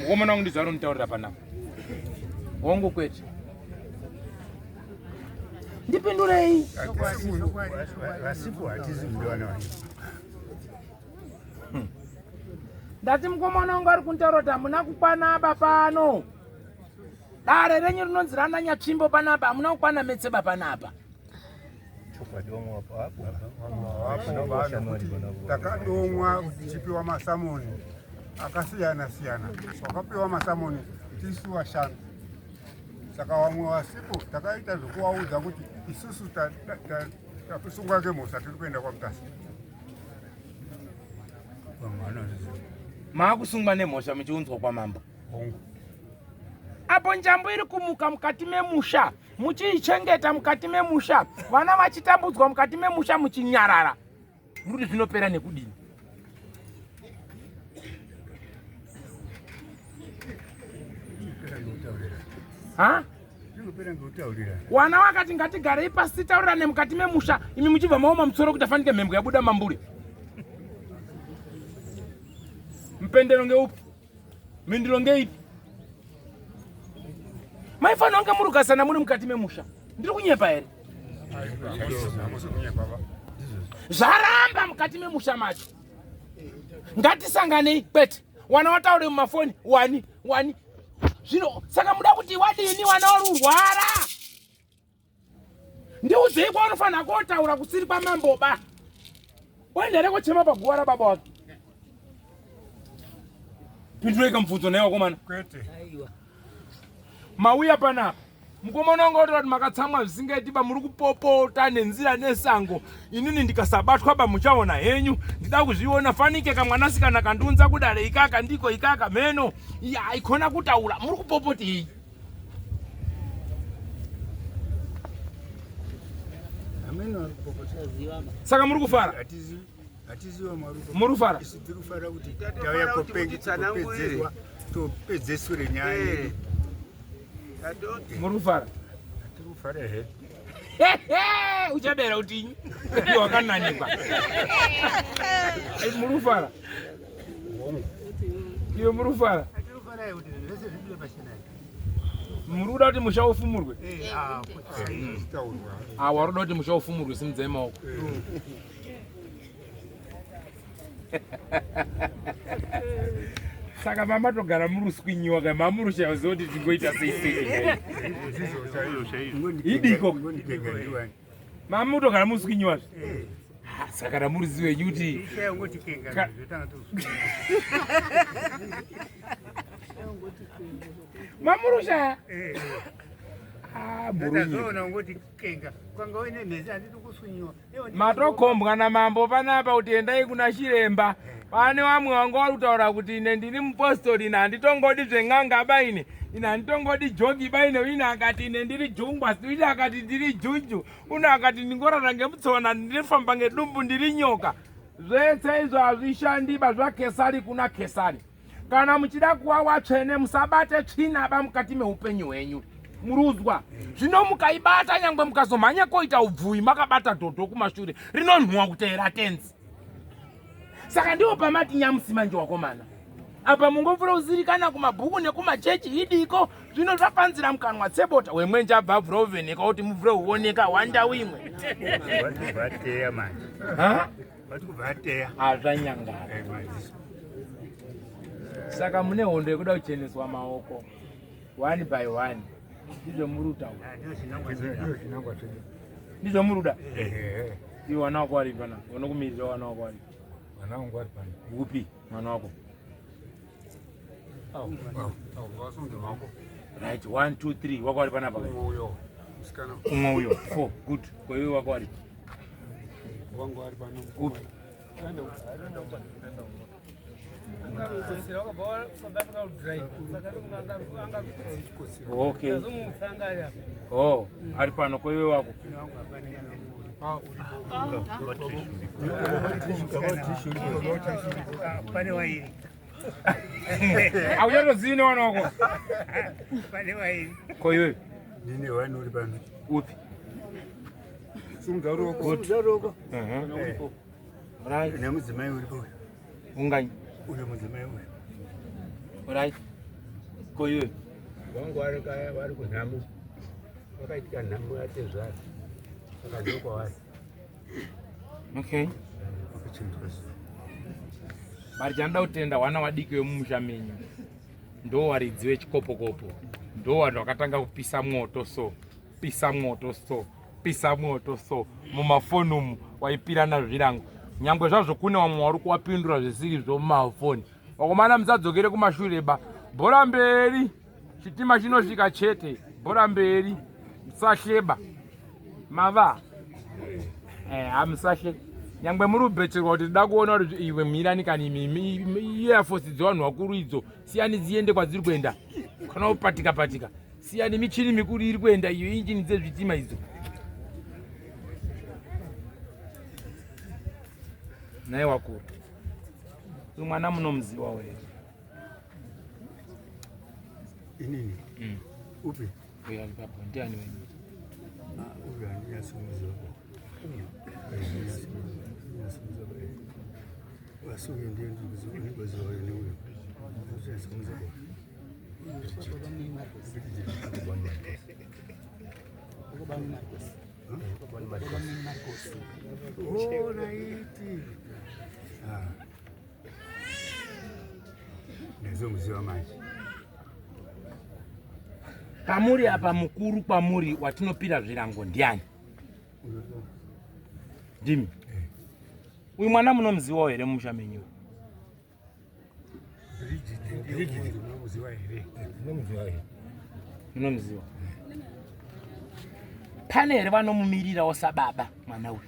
Mukomana wangu ndizvo aronditaurira panapa. Hongu kwete. Ndipindurei. Vasipo hatizi kudiwana vanhu. Ndati mukomana wangu ari kunditaura kuti hamuna kukwana aba pano. Dare renyu rinonzi rana Nyatsvimbo panapa hamuna kukwana metseba panapa. Takadomwa tichipiwa masamoni akasiyana siyana, wakapiwa masamoni tisu vashanu, saka vamwe vasipo takaita zvekuvaudza kuti isusu takusungwa ngemhosva tiri kuenda kwaMutasa. Maakusungwa nemhosva muchiunzwa kwamambo. Apo njambo iri kumuka mukati memusha muchiichengeta mukati memusha, vana vachitambudzwa mukati memusha muchinyarara, muri kuti zvinopera nekudini? Ha? Wana wakati ngatigarei pasi titaurirane mukati memusha, imi muchibva maoma musoro kuti afanike mhembwe yabuda mambure. Mpendero ngeupi? Mhinduro ngeipi? Maifanira kunge muri kugasana muri mukati memusha. Ndiri kunyepa here? Zvaramba mukati memusha macho. Ngatisanganei kwete. Wana wataure mumafoni wani wani. Zvino saka muda kuti wadini wana warurwara? Ndiudzei kwaunofanira kotaura kusiri kwamambo ba. Oenda here kochema paguva rababa wake? Pindurei kamubvunzo naye wakomana. Kwete. Mauya panapa. Mukomana wanga otaura kuti makatsamwa zvisingaiti ba muri kupopota nenzira nesango. Inini ndikasabatwa ba muchaona henyu. Ndida kuzviona fanike kamwanasikana kandiunza kudare ikaka ndiko ikaka mheno. Ya ikona kutaura. Muri kupopotei? Saka muri kufara? Muri kufara? Tauya kopedzerwa topedzesure nyaya yedu. Muri kufara? Tiri kufara ehe. Uchadera utinyi? Iwe wakananikwa. Muri kufara? Iwe muri kufara? Muri kuda kuti musha ufumurwe? Ah, wari kuda kuti musha ufumurwe, simudzai maoko. Saka mamatogara muruswinyiwa ka mamurushaya ziva kuti tingoita sei sei. Idiko. Mamutogara muruswinyiwa zve. Saka kana muri wenyu kuti mamurushaya. Ah, Matokombwa namambo panapa kuti endai kuna chiremba. Pane vamwe vanga vari kutaura kuti ine ndiri mupostori ine handitongodi zven'anga ba ine ine handitongodi joki ba ine ine akati ine ndiri jungwa ine akati ndiri juju uno akati ndingorara ngemutsona ndinofamba ngedumbu ndiri nyoka. Zvese izvo hazvishandi ba zvakesari kuna kesari. Kana muchida kuva watsvene musabate tsvina ba mukati meupenyu hwenyu. Muruzwa zvino mukaibata nyangwe mukazomhanya koita ubvuyi makabata dhodho kumashure rinonhuwa kuteera tenzi. Saka ndiwo pamati nyamusi manje wakomana. Apa mungopfura kuzirikana kumabhuku nekumachechi idiko zvino zvapanzira mukanwa tsebota wemwenje abva avhura uvheneka kuti muvhure uoneka wandau imwe. Vateya manje. Hazvanyangara. Saka mune hondo yekuda kucheneswa maoko one by one. Ndizvo muri kutaura. Ndizvo muri kuda. Iwe wana wako ari pana. Unokumirira wana wako ari. Wana wangu ari pana. Upi mwana wako? Right, 1 2 3 wako ari panapa. Uyo. Musikana. Umwe uyo. 4 good. Kwa hiyo wako ari. Wangu ari pano. Upi? Okay. Oh, ari pano kwa iwe wako. Pane wairi. Auchatozivi newana wako. Pane wairi. Ko iwe? Ndine wani uri pano. Upi? Simudza ruoko. Simudza ruoko. Right. Nemudzimai uripo uyu. Unganyi. Uyo mudzimai uyu. Right. Ko iwe? Wangu vari kaya vari kunhamo. Vakaitika nhamo yatezvara. Saka ndokwavari. Okay. Bari chanoda kutenda hwana wadiki wemumusha menyu. Ndo waridzi wechikopokopo. Ndo vanhu vakatanga kupisa mwoto so. Pisa mwoto so. Pisa mwoto so. Mumafoni umu waipirana zvirango. Nyangwe zvazvo kune vamwe vari kuwapindura zvisiri zvomumafoni. Vakomana musadzokere kumashure ba. Bhora mberi. Chitima chinosvika chete. Bhora mberi. Musahleba. Mava. Eh, hamusahle. Nyangwe muri kubetserwa kuti tida kuona kuti iwe mirani kani imi Air Force dzevanhu vakuru idzo siyani dziende kwadziri kuenda. Kana kupatika patika. Siyani michini mikuru iri kuenda iyo injini dzezvitima idzo. Naye wakuru. Uyu mwana munomuzivawo here? Inini? Mm. Upi? Uyu ari papo, ndiani wenyu? Ah, uyu handinyatsomuziva. Asi uyu ndiye ndikuziva uyu neuyu. Handinyatsomuziva. Ndazomuziva manje. Pamuri apa mukuru kwamuri watinopira zvirango ndiani? Ndimi. Uyu mwana munomuzivawo here mumusha menyu? Munomuziva? Pane here vanomumirirawo sababa mwana uyu?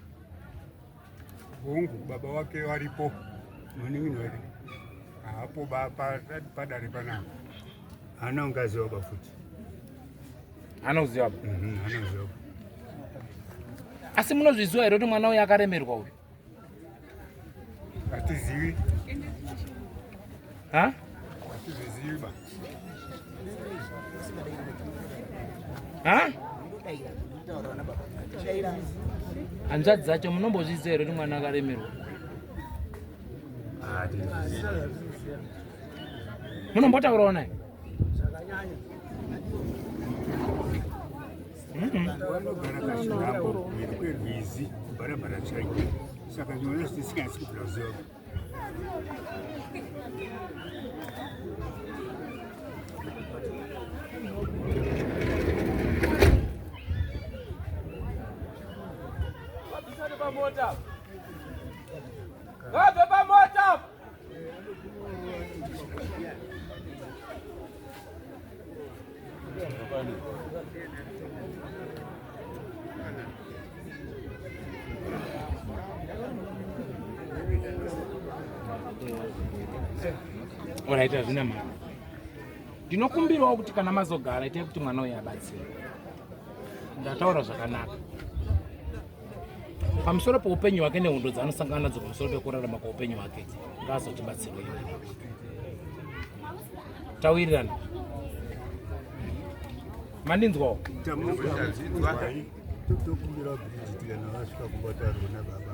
Hongu, baba wake varipo, munin'ina wake haapo padare panapa. Haana ungaziva ba futi. Haana kuziva ba? Mhm, haana kuziva. Asi munozviziva here kuti mwana uyu akaremerwa uyu? Hatizivi. Ha? Hatizvizivi ba. Ha? Hanzvadzi dzacho munombozviziva here kuti mwana akaremerwa? Munombotaurawo naye? Vanogara kachinhambo mhiri kwerwizi kubharabhara chaiko saka ndinoona zvisinganasi kubvira kuziva. Pamota. Vabve pamota. Alright, hazvina mhaka. Ndinokumbirawo kuti kana mazogara itai kuti mwana uyu abatsire. Ndataura zvakanaka pamusoro peupenyu hwake nehondo dzaanosangana nadzo pamusoro pekurarama kweupenyu hwake, ngaazotibatsirwe. Tawirirana, mandinzwawo? Tokumbira Bridget kana vasvika kumba taurwa nababa.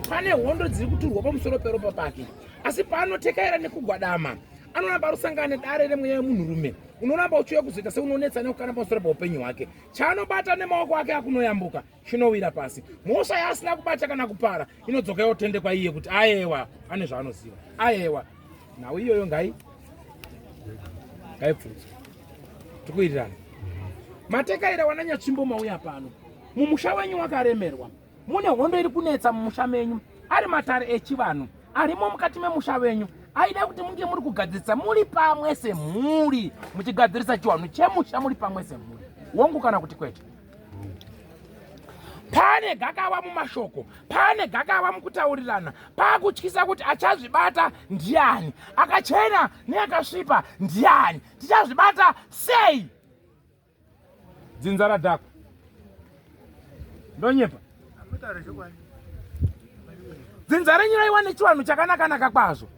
Pane hondo dziri kuturwa pamusoro peropa pake, asi paanotekaira nekugwadama anoramba arusangana nedare remweya yemunhurume unoramba uchiuya kuzoita seunonetsa nekukana pamusoro peupenyu hwake. Chaanobata nemaoko ake akunoyambuka chinowira pasi. Mhosva yaasina kubata kana kupara inodzoka yotendekwa iye kuti ayewa ane zvaanoziva, ayewa nhau iyoyo ngai ngaipfuudzwe. Tikuwirirana. Matekaira wananyatsvimbo mauya pano mumusha wenyu wakaremerwa, mune hondo iri kunetsa mumusha menyu, ari matare echivanhu arimo mukati memusha wenyu aida kuti munge muri kugadzirisa muri pamwe semhuri, muchigadzirisa chivanhu chemusha muri pamwe semhuri. Wongu kana kuti kwete? Pane gakava mumashoko, pane gakava mukutaurirana, pakutyisa kuti achazvibata ndiani, akachena neakasvipa ndiani, tichazvibata sei? Dzinza radhakwa, ndonyepa? Dzinza renyu raiwa nechivanhu chakanakanaka kwazvo,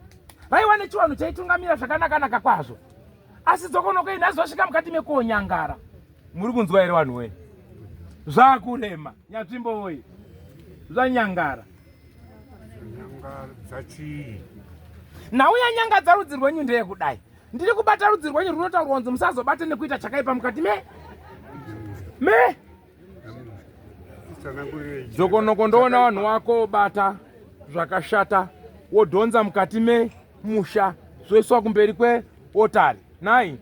raiwa nechivanhu chaitungamira zvakanakanaka kwazvo, asi dzokonoko ini azosvika mukati mekuonyangara. Muri kunzwa here vanhu wee? Zvakurema nyatsvimbo woye, zvanyangara. Nhau yanyangadza rudzi rwenyu ndeyekudai. Ndiri kubata rudzi rwenyu runotaurwa kunzi musazobate nekuita chakaipa mukati me me dzokonoko ndoona vanhu wako bata zvakashata wodhonza mukati memusha zvoiswa kumberi kweotari nai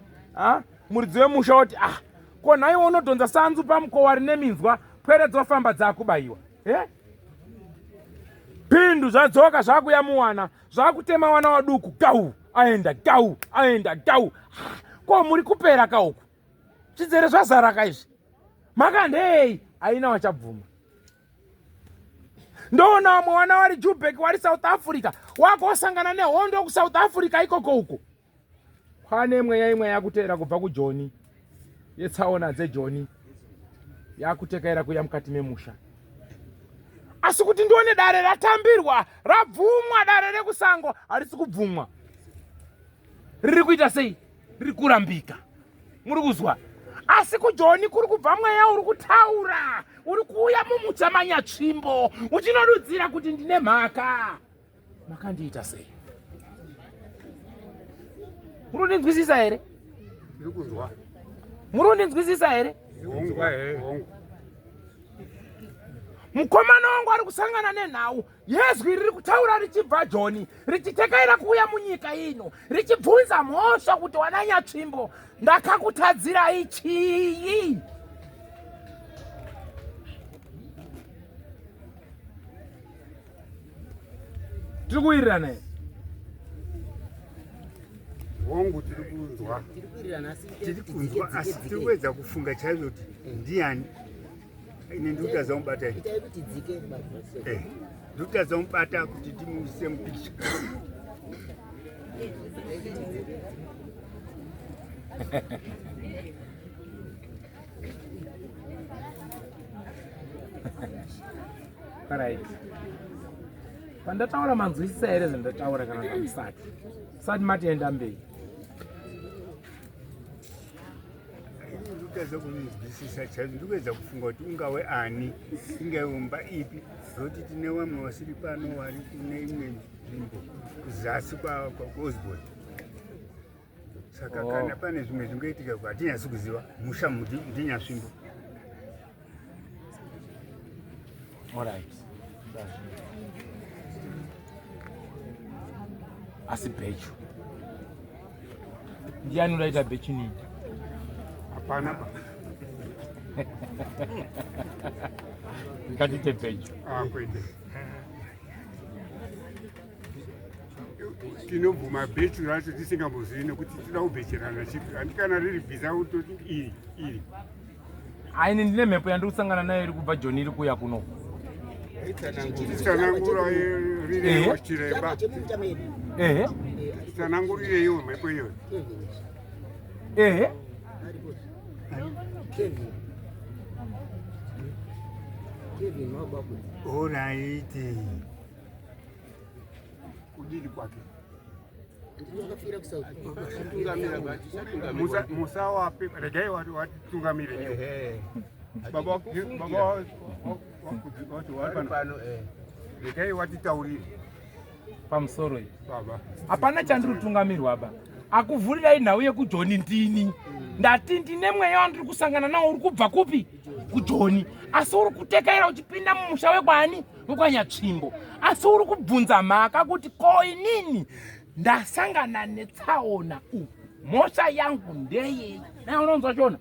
muridzi wemusha woti ah ko nhaiwe unodhonza sanzu pamukowa rine minzwa pwere dzofamba dzakubayiwa eh? Pindu zvadzoka zvakuya muwana zvakutema wana waduku gau aenda gau aenda gau ko muri kupera kauku zvidzere zvazara ka izvi makandei aina wachabvuma ndoona vamwe wana wari jubek wari south africa wakosangana nehondo kusouth africa ikoko uko Kwane mweya imwe yakuteera kubva kujoni yetsaona dzejoni yakutekaira kuya mukati memusha asi kuti ndione dare ratambirwa rabvumwa dare rekusango harisi kubvumwa riri kuita sei riri kurambika muri kuzwa asi kujoni kuri kubva mweya uri kutaura uri kuuya mumutsamanyatsvimbo uchinodudzira kuti ndine mhaka makandiita sei muri kundinzwisisa here muri kundinzwisisa here mukomana wangu ari kusangana nenhau yezwi riri kutaura richibva joni richitekaira kuuya munyika ino richibvunza mhosva kuti wananyatsvimbo ndakakutadzirai chii tiri kuwirirana here hongu tiri kunzwa tiri kunzwa asi tiri kuedza kufunga chaizvo kuti ndiyani ine ndiri kutadza kumubata eh, ndiri kutadza kumubata kuti timuise mupikicha Right. Pandataura manzwisisa here zvandataura kana pamusati? Sati mati enda mberi. Ndikutadza kunzwisisa chaizvo ndikuedza kufunga kuti ungawe ani ingave umba ipi zvokuti tine vamwe vasiri pano vari kune imwe nzvimbo kuzasi kwaosborn saka oh. kana pane zvimwe zvingaitika hatinyatsi kuziva musha ndinyasvimbo Alright. Asi bhechu. Ndiani udaita bhechu nini? Hapana pa. Ngatiite bhechu. Ah, kwete. Tinobvuma bhechu racho tisingambozivi nekuti tinoda kubhecherana chipi. Handi kana riri bhiza kutoti iri iri. Aini ndine mhepo yandiri kusangana nayo iri kubva Joni iri kuuya kuno. Tsanangurireiwo chiremba. Ehe. Tsanangurireiwo mhepo iyoyo. Ehe. Alright. Kudini kwake? Musawape, regai watitungamire. Baba pano, regai watitaurire pamusoro iyi. Hapana chandiri kutungamirwa ba. Akuvhurirai nhau yekujoni ndini. Ndati ndine mweya wandiri kusangana nawo uri kubva kupi? Kujoni. Asi uri kutekaira uchipinda mumusha wekwani? Wekwanyatsvimbo. Asi uri kubvunza mhaka kuti ko inini ndasangana netsaona uku mhosva yangu ndeyei naye unonzwa chiona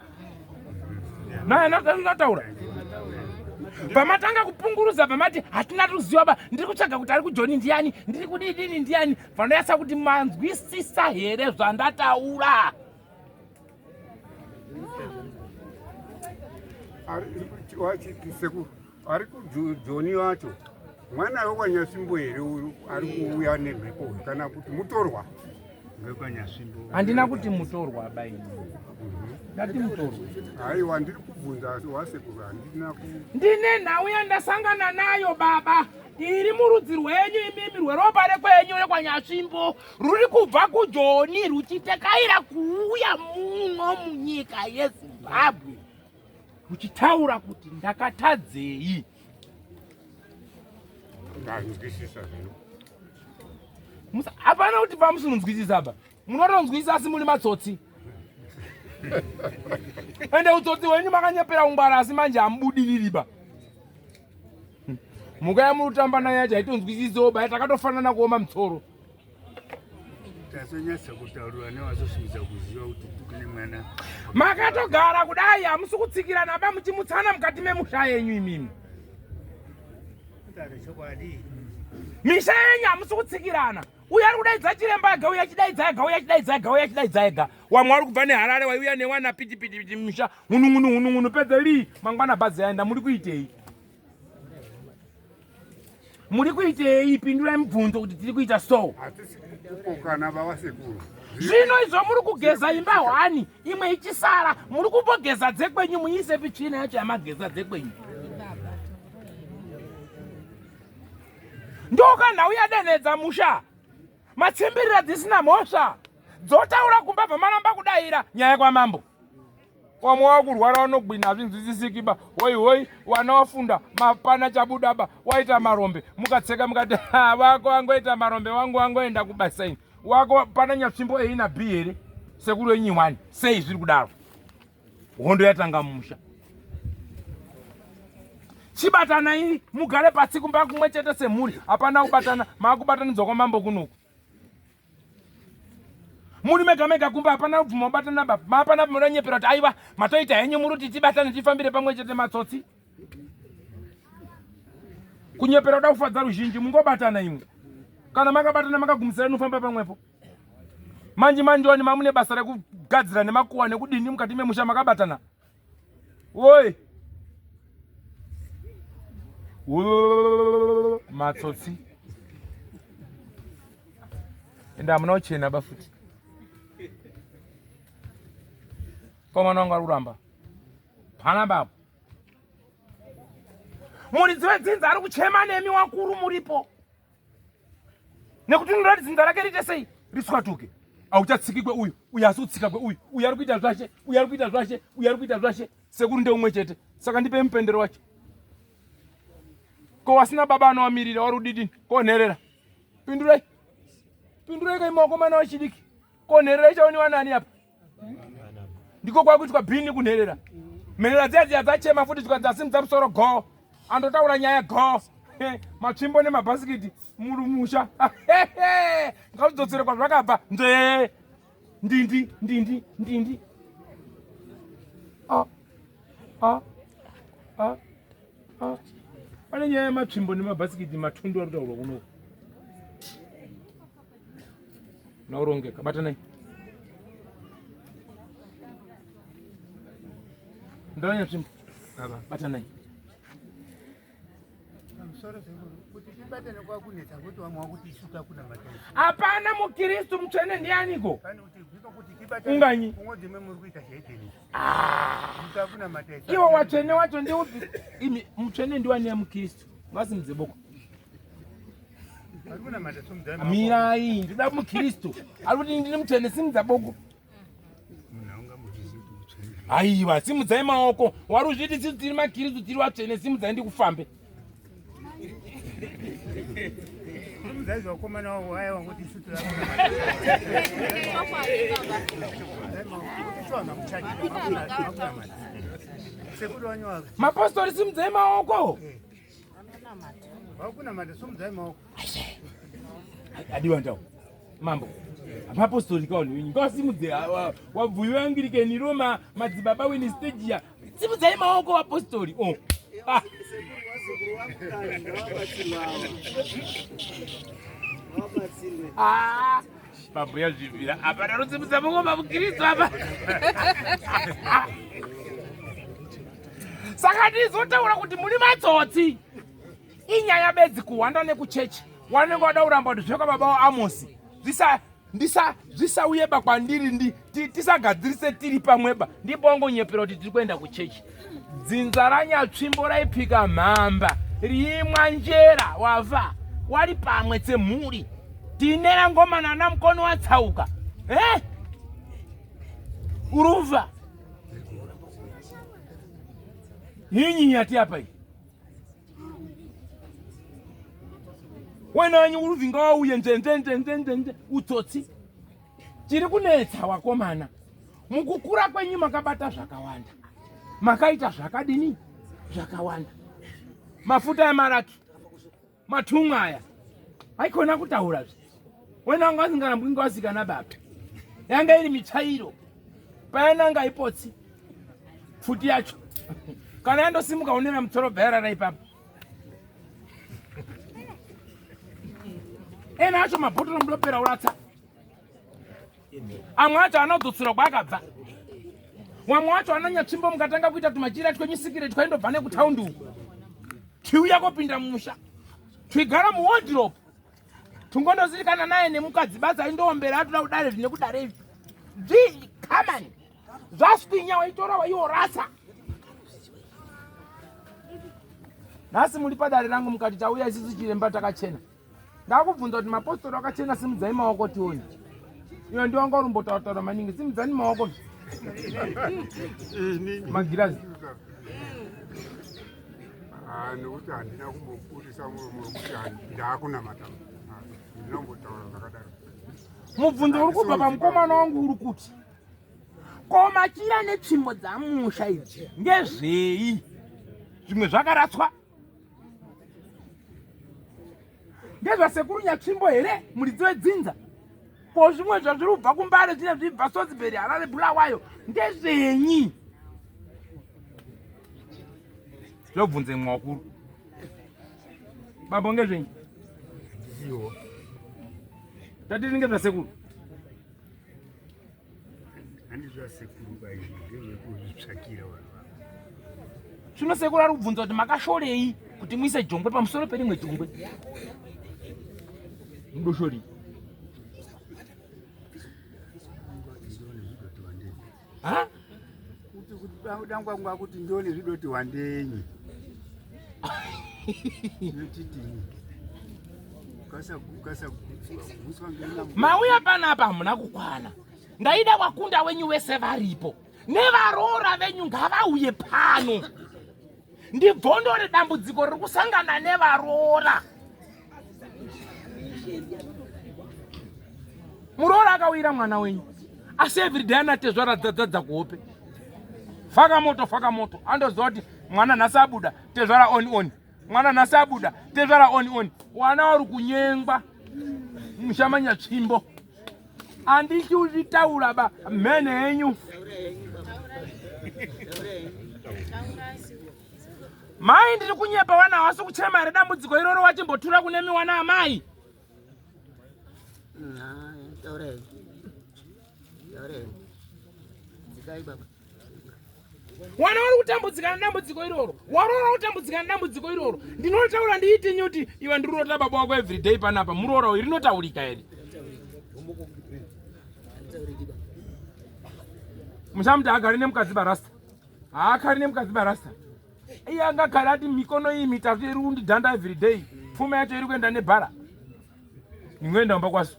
naye ndataura pamatanga kupunguruza pamati hatina ruziva ba ndiri kutsvaga kuti ari kujoni ndiyani ndiri kudidini ndiyani vanoyasa kuti manzwisisa here zvandataura Sekuru ari kujoni wacho mwana wekwanyasimbo here uyu ari kuuya nemhepo uyu kana kuti mutorwa handina kuti mutorwa baini ndati mutorwa haiwa ndiri kubvunza wasekuru handina ku ndine nhau yandasangana nayo baba iri murudzi rwenyu imimi rweropa rekwenyu rekwanyasvimbo ruri kubva kujoni ruchitekaira kuuya muno munyika yezimbabwe uchitaura kuti ndakatadzei ndanzwisisa zvino Hapana kuti pamusinonzwisisa apa. Munotonzwisisa asi muri matsotsi. Ende utsotsi hwenyu makanyepera kungwara asi manje hamubudiriri ba. Mhuka yamuri kutamba nayo yacho haitonzwisisewo ba takatofanana kuoma mutsoro. Tazonyatsa kutaurira nevazosumidza kuziva kuti kune mwana. Makatogara kudai hamusi kutsikirana ba muchimutsana mukati memusha yenyu imimi. Misha yenyu hamusi kutsikirana. Uyu ari kudaidza chiremba ega, uyu achidaidza ega, uyu achidaidza ega, uyu achidaidza ega. Wamwe wari kubva neHarare waiuya newana piti piti piti misha hunun'unu hunun'unu pedze lii mangwana bhazi yaenda muri kuitei? Muri kuitei? Pindurai mubvunzo kuti tiri kuita so. Hatisi kupokana vawasekuru. Zvino izvo muri kugeza imba hwani imwe ichisara muri kumbogeza dzekwenyu muisepi tsvina yacho yamageza dzekwenyu. Ndoka nhau yadenhedza musha matsimbirira dzisina mhosva dzotaura kumba bvamaramba kudaira nyaya kwamambo wamwe wakurwara wanogwina hazvinzwisisiki ba hoi hoi wana wafunda mapana chabuda ba waita marombe mukatseka mukati wako wangoita marombe wangu wangoenda kubasa ini wako pana nyatsvimbo a na b here sekuru enyi wani sei zviri kudaro hondo yatanga mumusha chibatanai mugare pasi kumba kumwe chete semhuri hapana kubatana maakubatanidzwa kwamambo kunoku muri mega mega kumba hapana kubvuma kubatana baba mapana munonyepera kuti aiwa matoita henyu muri kuti tibatane tifambire pamwe chete matsotsi kunyepera kuda kufadza ruzhinji mungobatana imwe kana makabatana makagumisira inofamba pamwepo manje manje wani mamune basa rekugadzira nemakuwa nekudini mukati memusha makabatana woi matsotsi ende hamuna kuchena ba futi komana wangu ari kuramba pana baba muridzi wedzinza ari kuchema nemi wakuru muripo nekuti unoda kuti dzinza rake riite sei riswatuke auchatsiki kweuyu uyu asi kutsika kweuyu uyu ari kuita zvashe uyu ari kuita zvashe uyu ari kuita zvashe sekuru ndeumwe chete saka ndipei mupendero wacho ko wasina baba anowamirira wari udidini ko nherera pindurai pindurai kai makomana wechidiki ko nherera ichaoniwa nani apa ndiko kwakuitwa bhini kunherera mherera dziya dziya dzachema futi zvikanzi asimudza musoro go andotaura nyaya go matsvimbo nemabhasikiti murumusha ngazvidzotsere kwazvakabva nzvee ndindi ndindi ndindi a a a a pane nyaya yematsvimbo nemabhasikiti matundu ari kutaurwa kunoku naurongeka batanai ndanya tsvimbo baba batanai hapana mukristu mutsvene ndianiko unganyi ah. iwo watsvene wacho ndiupi imi mutsvene ndiwani yamukristu vasimudze boko Mirai, ndoda muKristu. Ari kuti ndini mutsvene, simudza boko. Aiwa, simudzai maoko. Wari uzviti tisu tiri maKristu tiri vatsvene, simudzai ndikufambe. Mapostori simudzai maoko. Adiwa ndau. Mambo. Mapostori ka vanhu venyu. Ngavasimudze wabvuyi weAnglican Roma madzibaba weNestagia. Simudzai maoko vapostori. Oh. Ah. Ah. Mambo yazvibvira. Apa ndarosimudza maoko maMukristu apa. Saka ndizotaura kuti muri matsotsi. Inyaya bedzi kuhwanda nekuchechi. Wanenge wada kuramba kuti zvekwa baba waAmosi. Zvisa ndisa zvisauyeba kwandiri ndi tisagadzirise tiri pamweba ndipo wangonyepera kuti tiri kuenda kuchechi. Dzinza ranyatsvimbo raipika mhamba riimwa njera wava wari pamwe tsemhuri tine rangomana ana mukono watsauka eh? Uruva Nyinyi yati apa iyi. Wena wenyu uruvinga wauye nzenzenzenzenzenze utsotsi. Chiri kunetsa wakomana. Mukukura kwenyu makabata zvakawanda. Makaita zvakadini? Zvakawanda. Mafuta emaraki. Matumwa aya. Haikona kutaura zve. Wena wanga asingarambwi ngawasikana baba. Yanga iri mitsvairo. Payananga ipotsi. Pfuti yacho. Kana yandosimuka unera mutsoro bhairara ipapo. Ena acho mabhotoro mudopera uratsa. Amwe acho anodzotsera kwaakabva. Wamwe wacho ananyatsvimbo mukatanga kuita tumachira twenyu sikire twaindobva nekutaundi uku. Twiuya kopinda mumusha. Twigara muwardrobe. Tungondozivikana naye nemukadzi basa aindoombera atoda kudare zvine kudare izvi. Dzvi kamani. Zvaswinya waitora waiorasa. Nhasi muri padare rangu mukati tauya isusu chiremba takachena. Ndakubvunza kuti mapostori akachena simudzai maoko tione. Iwe ndiwe wanga urumbotaura taura maningi simudzani maoko. Magirazi. Ah, nekuti handina kumbobudisa muromo wekuti ndaakunamata. Ah, ndinombotaura zvakadaro. Mubvunzo uri kubva pamukomana wangu uri kuti ko machira netsvimbo dzamusha idzi ngezvei? Zvimwe zvakaratswa ngezvasekuru nyatsvimbo here muridzi wedzinza ko zvimwe zvazviri kubva kumbare zvine zvibva sosbury harare bulawayo ngezvenyi zvobvunze mwa wakuru bambo ngezvenyi tatiri ngezvasekuru Handizvasekuru baizvi ndezvekuzvitsvakira vanhu ava. Zvino sekuru ari kubvunza kuti makashorei kuti muise jongwe pamusoro perimwe jongwe. Mudoshorei? Ha? Kuti kuti dangwa ngwa kuti ndione zvidoti wandenyi. Mauya panapa hamuna kukwana. Ndaida wakunda wenyu wese varipo nevaroora venyu ngavauye pano ndibvondore dambudziko riri kusangana nevaroora. Muroora akawira mwana wenyu asi everyday anatezvara dzadzadza kuhope faka moto faka moto andoziva kuti mwana nhasi abuda tezvara on on mwana nhasi abuda tezvara on on wana wari kunyengwa mushamanya tsvimbo anditi uzvitaura ba mhene yenyu mai ndiri kunyepa wana hawasi kuchema here dambudziko iroro wachimbotura kune miwana amai Wana wari kutambudzika nedambudziko iroro, waroora kutambudzika nedambudziko iroro. Ndinotaura ndiitinyi kuti iwe ndirota baba wako everyday panapa, muroora uyu rinotaurika here? Musamuti haagari nemukadzi barasta, haakari nemukadzi barasta. Iye angagara ati mikono iyi mitatu iri kundidhanda everyday, pfuma yacho iri kuenda nebhara. Ndingoenda kumba kwaso.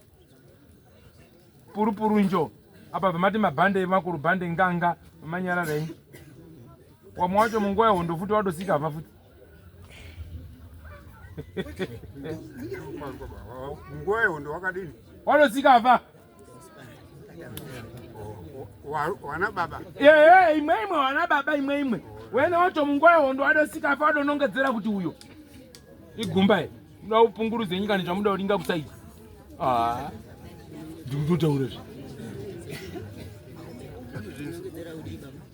Purupuru njo apa vamati mabhande makuru bhande nganga manyarara enyu wamwe wacho munguva yehondo futi wadosika hava futi nguva yehondo wakadini wadosika hava wana baba ee imwe imwe wana baba imwe imwe wene wacho munguva yehondo wadosika hava wadonongedzera kuti uyo igumba iri muda kupunguruza nyika nezvamuda kuringa kusaidi ah, ndikutotaura zve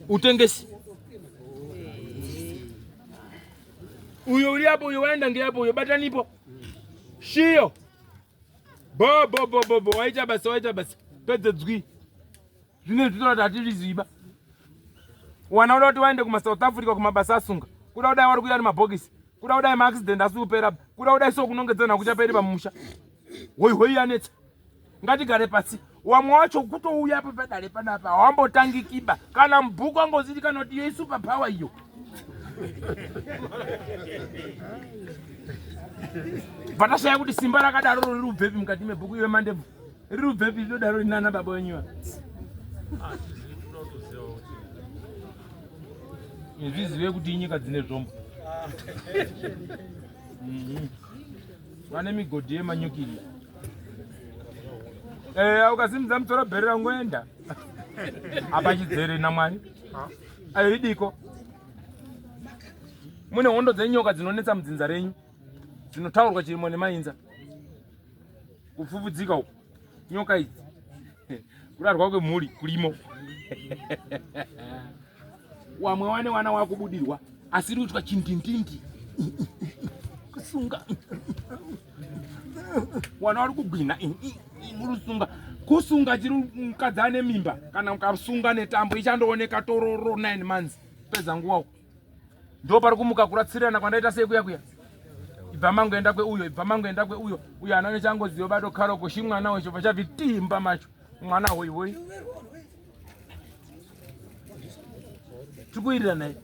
utengesi uyo uri apo uyo waenda ngeapo uyo batanipo shiyo bo bo bo bo bo waita basa waita basa pedze dzwi zvine zvitoda kuti hatizviziva wana uda kuti waende kumasouth africa kumabasa asunga kuda kudai wari kuya nemabhokisi kuda kudai maaccident asi kupera kuda kudai so kunongedzana kuchaperi pamusha hoi hoi yanetsa ngatigare pasi wamwe wacho kutouya apa padare panapa hawambotangikiba kana mubhuku angoziti kana kuti iyo isuper power iyo patashaya kuti simba rakadaro riri kubvepi mukati mebhuku iwe mandebvu riri kubvepi rinodaro rinana baba wenyu izvizive kuti inyika dzine zvombo mhm. Vane migodhi yemanyukiriya. Eh, ukasimudza musoro bherera ungoenda. Apa chidzere namwari. Ayo idiko. Mune hondo dzenyoka dzinonetsa mudzinza renyu. Dzinotaurwa chirimo nemainza. Kupfupfudzika uku. Nyoka idzi. Kurarwa kwemhuri kurimo. Wamwe wane wana wakubudirwa asiri kuitwa chindindindi. Kusunga. Wana wari kugwina murusunga. Kusunga chiri mukadzi ane mimba kana ukasunga netambo ichandooneka tororo 9 months. Pedza nguva uko. Ndo pari kumuka kuratsirirana kwandaita sei kuya kuya. Ibva mangoenda kweuyo, ibva mangoenda kweuyo. Uyo ana nechangoziva bato karoko shimwana wecho pachabvitimba macho. Mwana hoi hoi. Tikuirira naye.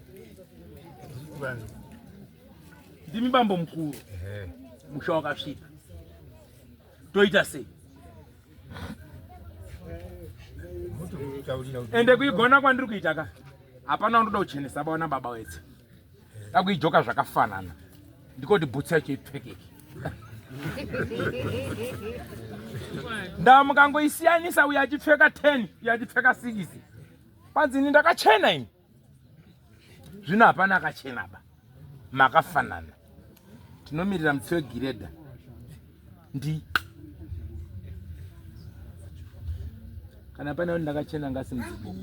Ndimi bambo mukuru. Musha wakasvika. Toita sei? Ende kuigona kwandiri kuita ka. Hapana undoda kuchenesa baona baba wetse. Takuijoka zvakafanana. Ndikoti bhutsu yacho ipfekeke. Ndamukangoisiyanisa uyo achipfeka 10 uyo achipfeka 6. Kwanzi ini ndakachena ini. Zvino hapana akachena ba. Makafanana. Tinomirira mutsi wegiredha. Ndi. Kana pane ndakachena ngasi mudzibo.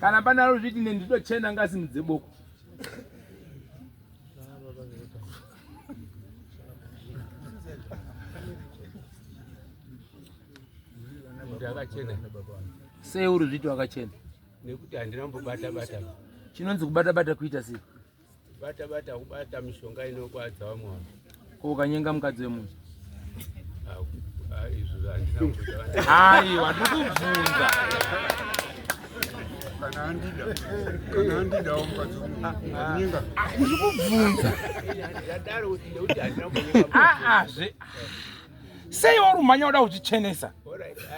Kana pane arozviti nendidochena ngasimudze boko. Ndakachena. Sei uri zviti wakachena? Nekuti handina kumbobata bata. Chinonzi kubata bata kuita sei? Bata bata kubata mishonga inokwadza vamwe vanhu. Ko ukanyenga mukadzi wemunhu? Ah, izvo handina kumbota. Aiwa, ndikubvunza. Kana andida, kana andidawo mukadzi wemunhu, anyenga. Ndikubvunza. Ndadaro kuti nekuti handina kumbonyenga. Ah ah zve. Sei uri umhanya uda kuzvichenesa?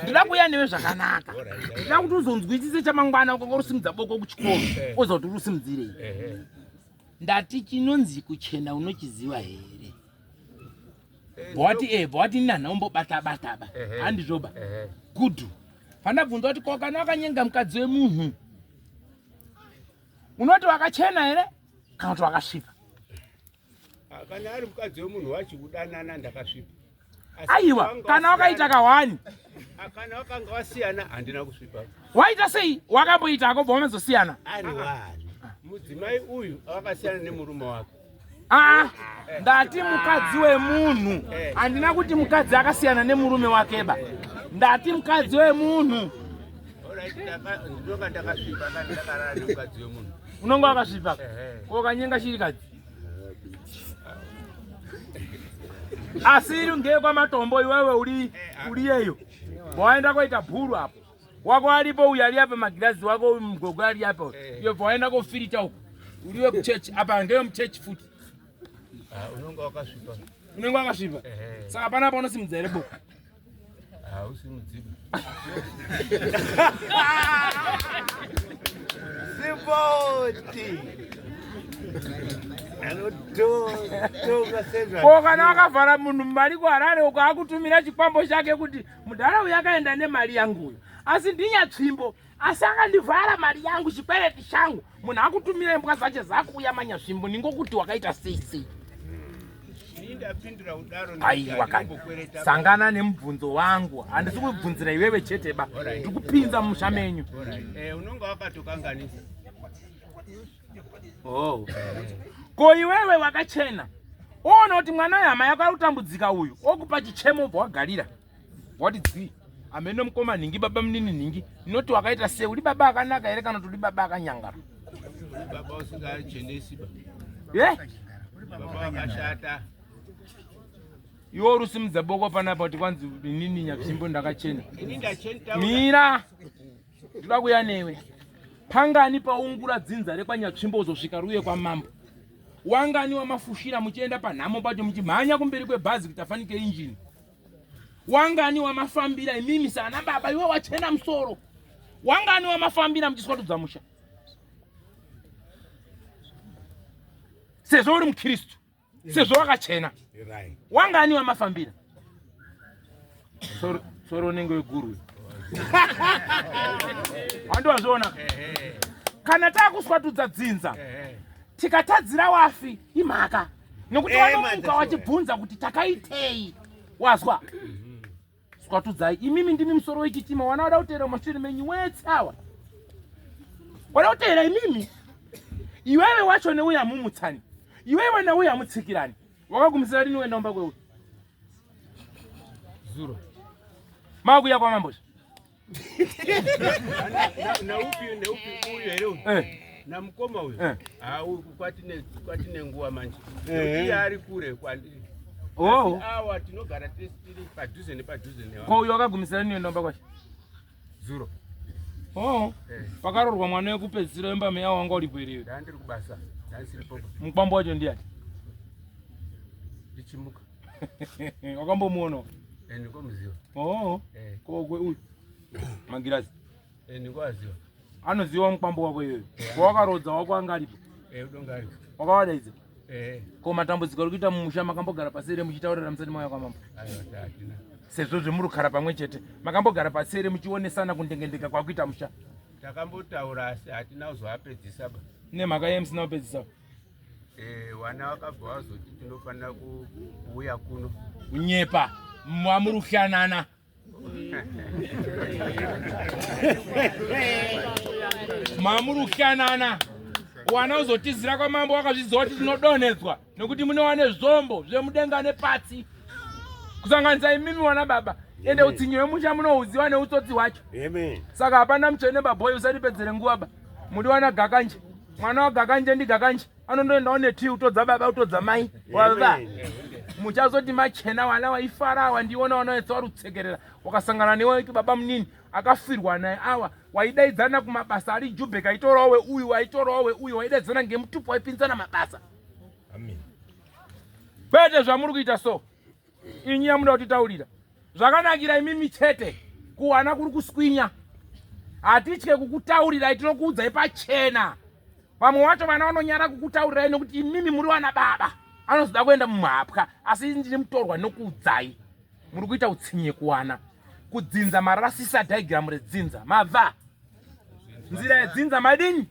Ndida kuuya newe zvakanaka. Ndida kuti uzonzwisise chamangwana ukanga urusimudza boko kuchikoro. Oziva kuti urusimudzirei. Ndati chinonzi kuchena unochiziva here? Bwati eh bwati nana umbobata bata ba. Handizvoba. Good. Pandabvunza kuti ko kana wakanyenga mukadzi wemunhu unoti wakachena here kana kuti wakasvipa? Kana ari mukadzi wemunhu wachikudanana ndakasvipa. Aiwa, kana wakaita kahwani. Kana wakanga wasiyana handina kusvipa. Waita sei? Wakamboita akobva wamazosiyana. Ari wani. Mudzimai uyu akasiyana nemurume wake. Ah, ndati mukadzi wemunhu. Handina kuti mukadzi akasiyana nemurume wake ba. Ndati mukadzi wemunhu. Ndinonga ndakasvipa kana ndakarara nemukadzi wemunhu. Unonga wakasvipa. Ko kanyenga shirikadzi. Asi iri ngekwamatombo iwewe uri uriyeyo. Waenda koita bhuru apo. Wako aripo uyu ari apa magirazi wako uyu mugogo ari apa. Iyo waenda kofirita uko. Uriwe kuchechi apa ngewe muchechi futi. Unonga wakasvipa. Unenge wakasvipa. Saka panapa unosimudza here boko? Hausi mudzimu. Sipoti. Anotonga sezva. Ko kana wakavhara munhu mari kuHarare uko akutumira chikwambo chake kuti mudhara uyu akaenda nemari yangu uyu. Asi ndinyatsvimbo asi akandivhara mari yangu chikwereti changu. Munhu akutumira imbwa dzache dzakuuya manyasvimbo ningokuti wakaita sei sei. Ndapindura kudaro. Aiwa kani. Sangana nemubvunzo wangu. Handisi kubvunzira iwewe chete ba. Ndiri kupinza mumusha menyu. Eh, unonga wakatokanganisa. Oh. Ko iwewe wakachena. Oona kuti mwana wehama yako ari kutambudzika uyu. Okupa chichemo ubva wagarira. Wati dzwi. Amene mukoma nhingi baba munini nhingi. Noti wakaita sei uri baba akanaka here kana kuti uri baba akanyangara? Baba usingachenesi ba. Ye? Baba wakashata. Iwe uri usimudza boko panapa kuti kwanzi inini nyatsvimbo ndakachena. Ini ndachena. Mira. Ndoda kuya newe. Pangani paungura dzinza rekwanyatsvimbo uzosvika ruye kwamambo. Wangani wamafushira muchienda panhamo pacho muchimhanya kumberi kwebhazi kuti afanike injini. Wangani wamafambira imimi sana baba iwe wachena musoro. Wangani wamafambira muchiswatudza musha. Sezvo uri mukristu, sezvo wakachena, wangani wamafambira? Soro unenge weguru. Handiwazviona? Kana takuswatudza dzinza tikatadzira wafi imhaka nekuti wanomuka wachibvunza kuti takaitei, wazwa? Swatudzai imimi, ndimi musoro wechitima. Wana wada kuteera mumashure menyu wetse awa wada kuteera imimi. Iwewe wacho neuya hamumutsani, iwewe neuya hamutsikirani. Wakagumisira rini uenda kumba kweuyu? Zuro makuya kwamambo. Naupi neupi uyu here uyu? Namukoma uyu. Ah, uyu kwatine nguva manje. Iye ari kure kwandiri. Oh. Awa tinogara tiri padhuze nepadhuze newa. Ko uyu wakagumisira rini uenda kumba kwacho? Zuro. Oh. Pakarorwa mwana wekupedzisira wemba meyawo wanga uripo here iwe? Ndandiri kubasa. Ndandisiripo. Mukwambo wacho ndiani? Ndichimuka. Wakambomuona? Ndikomuziva. Oh. Ko uyu magirazi Ndikoaziva. Anoziva mukwambo wako iwewe? Wakarodza wako anga aripo? Udonga aripo. Wakawadaidza? Ko matambudziko ari kuita mumusha makambogara pasi here muchitaurira musati mauya kwamambo? Aiwa, hatina. Sezvo zvemuri kugara pamwe chete, makambogara pasi here muchionesana kundengendeka kwakuita musha? Takambotaura asi hatina kuzoapedzisa ba. Nemhaka yei musina kupedzisa? Wana wakabva wazoti tinofanira kuuya kuno. Kunyepa, mamuri kuhlanana. Mamuri kuhlanana. Wana uzotizira kwamambo wakazviziva kuti tinodonhedzwa nekuti mune wane zvombo zvemudenga nepatsi, kusanganisa imimi wana baba. Ende utsinye hwemusha munohuziva neutsotsi hwacho. Saka hapana mutsvene babhoyi, usatipedzere nguva ba. Muri wana Gakanje, mwana waGakanje ndiGakanje anondoendawo netii utodza baba utodza mai wava muchazoti machena. Wana waifara awa ndiona wana wese wari kutsekerera wakasangana newe baba munini akafirwa naye awa waidaidzana kumabasa ari Jubek, aitorawo weuyu, waitorawo weuyu, waidaidzana ngemutupo, waipinzana mabasa. Kwete zvamuri kuita. So inyi yamuda kutitaurira zvakanakira imimi chete, kuwana kuri kuswinya. Hatitye kukutaurirai, tinokuudzai pachena. Vamwe wacho vana vanonyara kukutaurirai nekuti imimi muri vana baba, anozoda kuenda mumhapwa. Asi ndine mutorwa nokuudzai, muri kuita utsinye kuwana kudzinza. Marasisa diagram redzinza, mabva nzira yedzinza madini,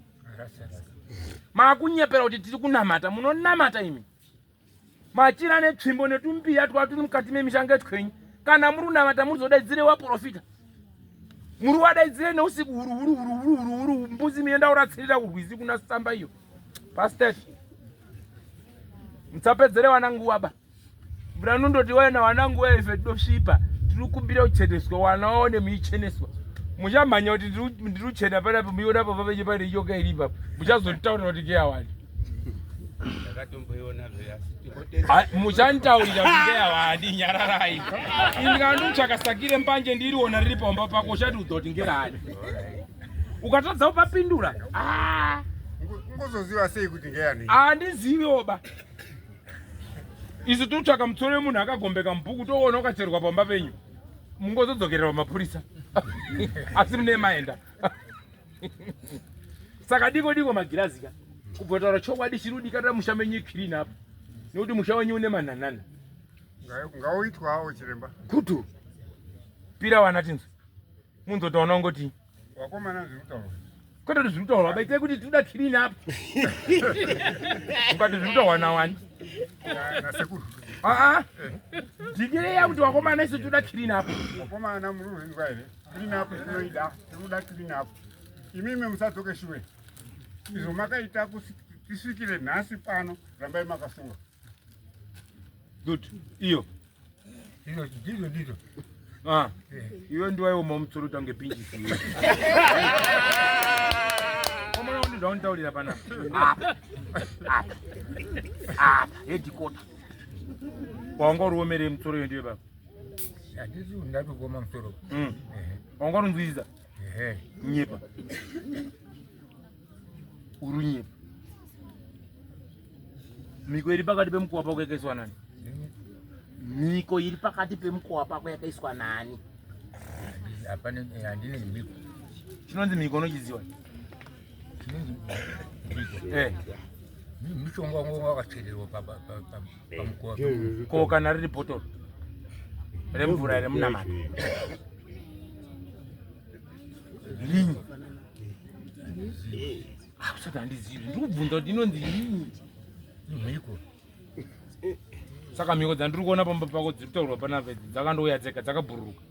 maakunyepera kuti tiri kunamata. Munonamata imi machira netsvimbo netumbiya twaturi mukati memisha ngetwenyu. Kana muri kunamata, muri zodaidzire waprofita, muri wadaidzire neusiku huru huru huru huru huru huru. Mbuzi mienda uratsirira kurwizi kuna samba iyo pastet. Musapedzere wana nguva ba. Mvura nondoti waena wana nguva ife tidosvipa, tiri kukumbira kucheneswa, wana waone muicheneswa. Muchamhanya kuti ndiri kuchena panapa, muiona papa penye pane nyoka iri ipapo, muchazonditaurira kuti ngeyawani. Muchanditaurira kuti ngeyawani. Nyararai, indikandikutsvaka sakire mbanje ndiriona riri pamba pako, uchatiudza kuti ngerani. Ukatadza kupapindura. Ungozoziva sei kuti ngeyani? Handiziviwo ba. Isu tinotsvaka mutsoro wemunhu akagombeka mubhuku, toona ukacherwa pamba penyu, mungozodzokerera pamapurisa, asi mune maenda. Saka diko diko magirazi ka kubvotaura chokwadi chiri kudikatira musha menyu iclean apa, nekuti musha wenyu une manhanhana. Ngauitwawo chiremba. Kutu pira wana tinzwe munzotaona ungoti Wakomana, zviri kutaurwa. Kwete kuti zviri kutaurwa, baite kuti tinoda clean up. Ungati zviri kutaurwa nawani? Nasekuru. Aa, dhikireya kuti wakomana, isu tinoda clean up. Wakomana, muri kuzvinzwa here? Clean up tinoida, tinoda clean up. Imimi musadzoke shure. Izvo makaita tisvikire nhasi pano, rambai makasunga. Good, iyo. Ndizvo, ndizvo, ndizvo. Ah, iwe ndiwaioma mutsoro tange pinjisi. Omona undi zvaunditaurira panapa apa apa apa hedhikota wanga uri womerei mutsoro iyo? Ndiwe baba. Handisi ndatokuoma musoro. Wanga urinzwisisa. Nyepa, uri nyepa. Mhiko iri pakati pemukuwa pako yakaiswa nani? Mhiko iri pakati pemukuwa pako yakaiswa nani? Hapana, handine mhiko. Chinonzi mhiko unochiziva? Chinonzi mhiko? Eh. Mushonga wangu wakachererwa pamukova. Ko kana riri bhotoro remvura remunamata rinyi? Usati handizivi, ndiri kubvunza kuti inonzi rinyi. Mhiko. Saka mhiko dzandiri kuona pamba pako dziri kutaurwa panapa idzi dzakandouya dzega, dzakabhururuka.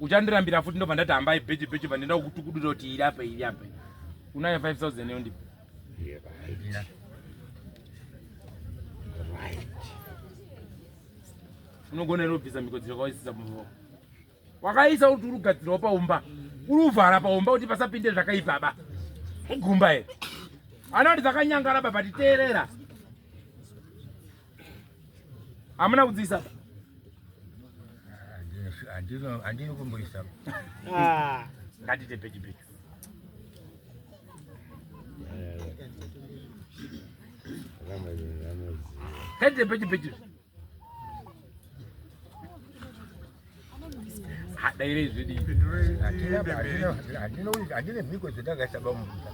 Uchandirambira futi, ndobva ndati hambai bhechi bhechi, bva ndenda kukutukudura kuti iri apa, iri apa. Unayo 5000 yondipa? Unogona here kubvisa mhiko dzakaisisa pamba pako? Wakaisa kuti uri kugadzirawo paumba, uri kuvhara paumba kuti pasapinde zvakaipa ba ugumba here? Ana kuti dzakanyangara baba, titeerera, hamuna kudziisa ba. Handina kumboisa. Ngatite pechi pechi. Ngatite pechi pechi. Dairei zvedii? Handine mhiko dzandakaisa bamuita.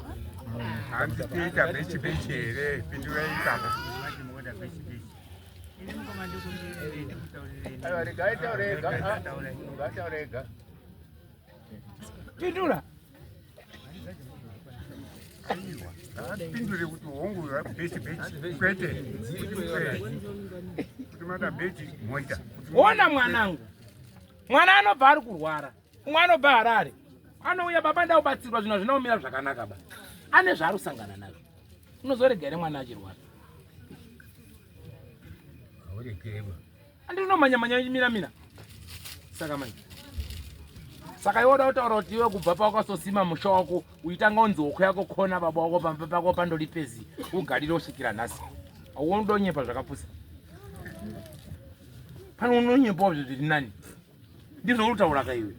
Hanzi kuita bechi bechi here? Pindurai ipapo. Aiwa, regai taure ega. Ngataure ega. Pindura. Pindure kuti hongu bechi bechi, kwete kuti mada bechi moita. Ona mwanangu, mwana anobva ari kurwara, umwe anobva Harare, anouya, baba ndaubatsirwa, zvinhu hazvina kumira zvakanaka ba, ane zvaari kusangana nazvo. Unozorega here mwana achirwara? Aurekerwa. Andinomanya-manya mira mira. Saka mai, saka iwe uda kutaura kuti iwe kubva pawakasosima musha wako uitanga unzi hoko yako kona baba wako pamba pako pandolipezi ugarire kusvikira nhasi, aundonyepa zvakapusa pano, unonyepawo zvo zviri nani. Ndizvo uri kutaura ka iwe?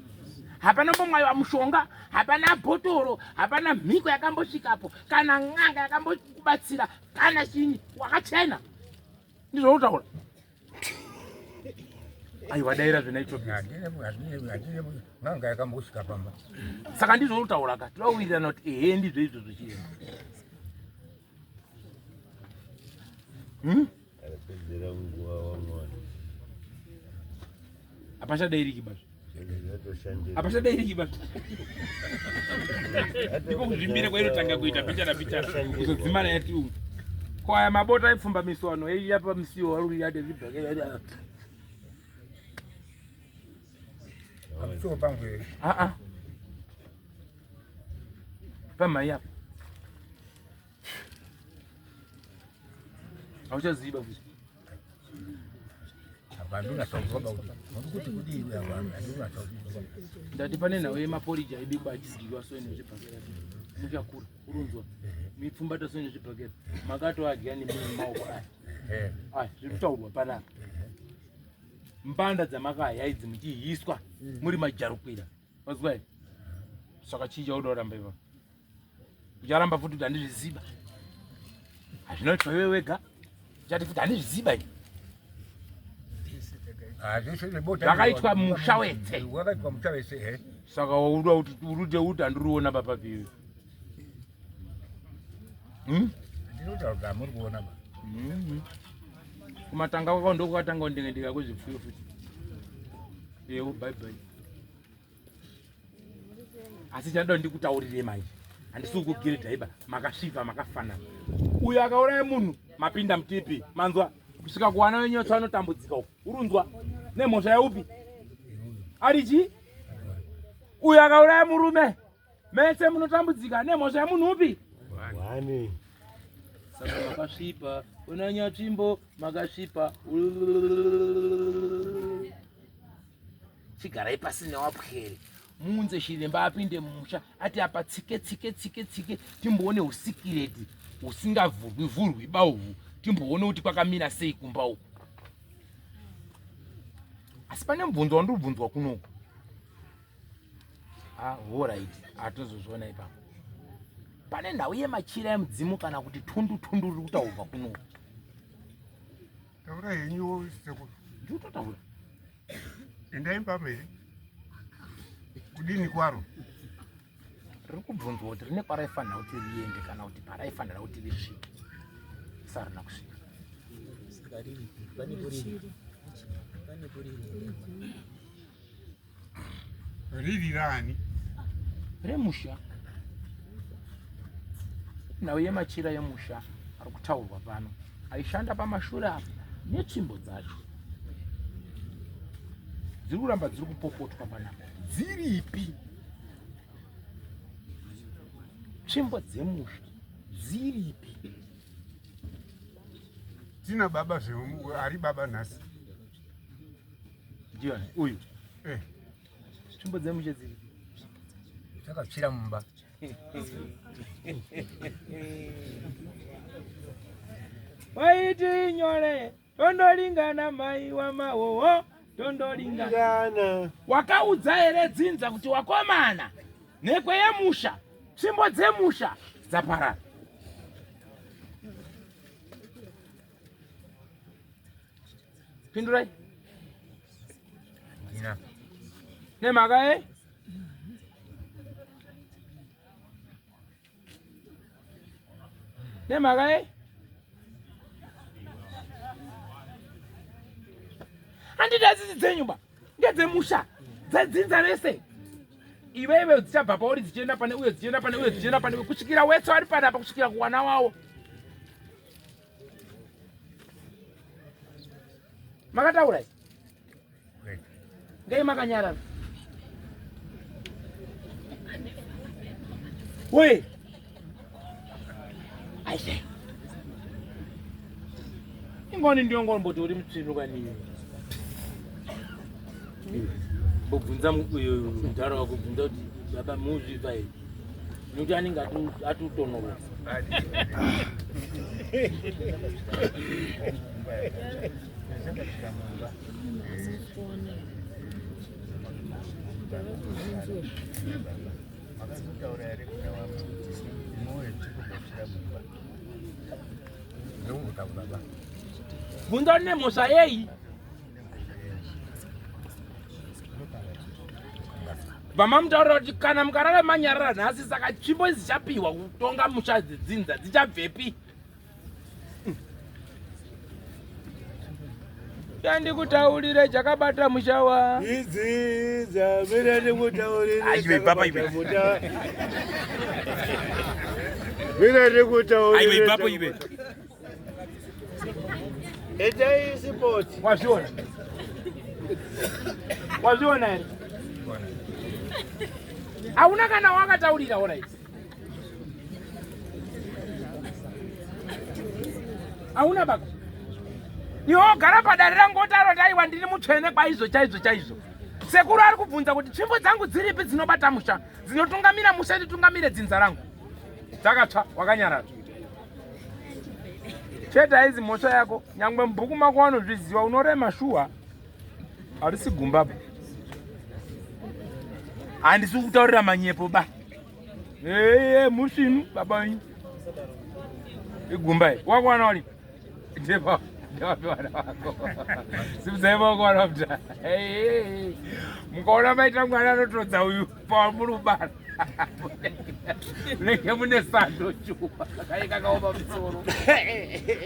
Hapana mbomwaiwa mushonga, hapana bhotoro, hapana mhiko yakambosvikapo, kana n'anga yakambokubatsira, kana chini, wakachena. Ndizvo uri kutaura? Aiwa, daira zvenaitobis. Handine n'anga yakambosvika pamba. Saka ndizvo uri kutaura ka? Toda kuwirirana kuti ehe, ndizvo izvozvo chiremba. Hmm? Arapedzera nguva wamwana. Hapachadairiki bazvo. Zvatoshandira. Hapachadairiki bazvo. Ndiko kuzvimbira kwainotanga kuita pichana pichana, kuzodzimana yati umu. Ko aya mabota aipfumba miswano eiya pamisiwo vari kuyade zvibhakera? Pamusuwo pangu here? Aa, pamhai apa hauchaziva futi. Apa handinatsakuziva kuti muri kuti kudii apa, handinatsakuziva. Ndati pane nhau yemaporiji aibikwa achidyiwa so nezvibhakera, muchakura urunzwa mipfumbata so nezvibhakera, makatoadya nemumwe maoko aya. Aya zviri kutaurwa panapa, mbanda dzamakaya idzi muchihiswa muri majarukwira, wazwa here? Saka chii chauda kuramba ipapo? Ucharamba futi kuti handizviziba, hazvinoitwa iwe wega, uchati futi handizviziba ini. Zvakaitwa musha wetse. Wakaitwa musha wese he. Saka uda kuti urute kuti handiriona papapiwe? Hmm? Ndinotaura kuti hamuri kuona ba. Kumatanga kwako ndokwakatanga kundingendeka kwezvipfuyo futi. Yewo, bye bye. Asi chanoda ndikutaurire manje, handisi kukugiredha iba, makasvipa makafanana. Uyo akauraya munhu mapinda mutipi, manzwa? Kusvika kuwana wenyotso anotambudzika uku, urunzwa nemhosva yaupi ari chii? Uyo akauraya murume, mese munotambudzika nemhosva yemunhu upi? Wani. Saka makasvipa, unanyatsvimbo makasvipa. Chigarai pasi newapwere, muunze chiremba apinde mumusha, ati apa tsike tsike tsike tsike, timboone usikireti husingavhurwi vhurwi bauhu, timboone kuti kwakamira sei kumba uku. Asi pane mubvunzo wandiri kubvunzwa kunoku. Ah, alright, hatozozviona ipapo. Pane nhau yemachira emudzimu kana kuti tundu tundu riri kutaurwa kunoku. Taura henyu, sekuru. Ndikutotaura. Endai pamba here? Kudini kwaro? Riri kubvunzwa kuti rine kwaraifanira kuti riende kana kuti paraifanira kuti risvike. Sarina kusvika. Riri rani? Remusha. Nhau yemachira yemusha ari kutaurwa pano aishanda pamashure apa netsvimbo dzacho dziri kuramba dziri kupopotwa panapa dziripi tsvimbo dzemusha dziripi tina baba zve ari baba nhasi ndiani uyu eh. Tsvimbo dzemushe dziripi? Dzakatsvira mumba. Waiti nyore tondolingana mai wamawowo tondolingana. Wakaudza here dzinza kuti wakomana nhekwe yemusha tsvimbo dzemusha dzaparara? Pindurai. Nemhaka ye? Nemhaka ye? Handiti hadzisi dzenyu ba, ndedzemusha, dzedzinza rese. Iwe iwe dzichabva pauri dzichienda pane uyo, dzichienda pane uyo, dzichienda pane uyo, kusvikira wese wari panapa, kusvikira kuwana wawo. Makataura ngei makanyarara we aise ingoni ndiyo ngomboti uri mutsvinu kanini mbobvunza uyo mudhara wako bvunza kuti baba muzviva here nekuti anenge atotonorwa Makazotaura here kuna vamwe kuti moyo tikubatsira mumba ndokungotaura ba bvunza une mhosva yei Vamamutaurira kuti kana mukarara manyarara nhasi saka tsvimbo idzi dzichapiwa kutonga musha dzidzinza dzichabvepi? Chandikutaurire chakabata musha wa idzi dzamira ndikutaurire Aiwe baba iwe. Mira ndikutaurire Aiwe ipapo iwe. Itai support. Wazviona? Wazviona here? Hauna kana wakataurira ona idzi. Hauna bako. Iwe wogara padare rangu wotaura kuti aiwa ndiri mutsvene kwaizvo chaizvo chaizvo. Sekuru ari kubvunza kuti tsvimbo dzangu dziripi dzinobata musha, dzinotungamira musha nditungamire dzinza rangu. Dzakatsva wakanyarara. Chete haizi mhosva yako, nyangwe mubhuku mako wanozviziva unorema shuwa. Harisi gumba ba. Handisi kutaurira manyepo ba. Ee musvinu baba wenyu. Igumba iri. Wakwana wali. Ndeva ndevapi vana vako. Simudzai maoko vana vabuda. Mukaona maita mwana anotodza uyu pamuri kubara. Munenge mune sando shuwa. Kai kakaoma musoro.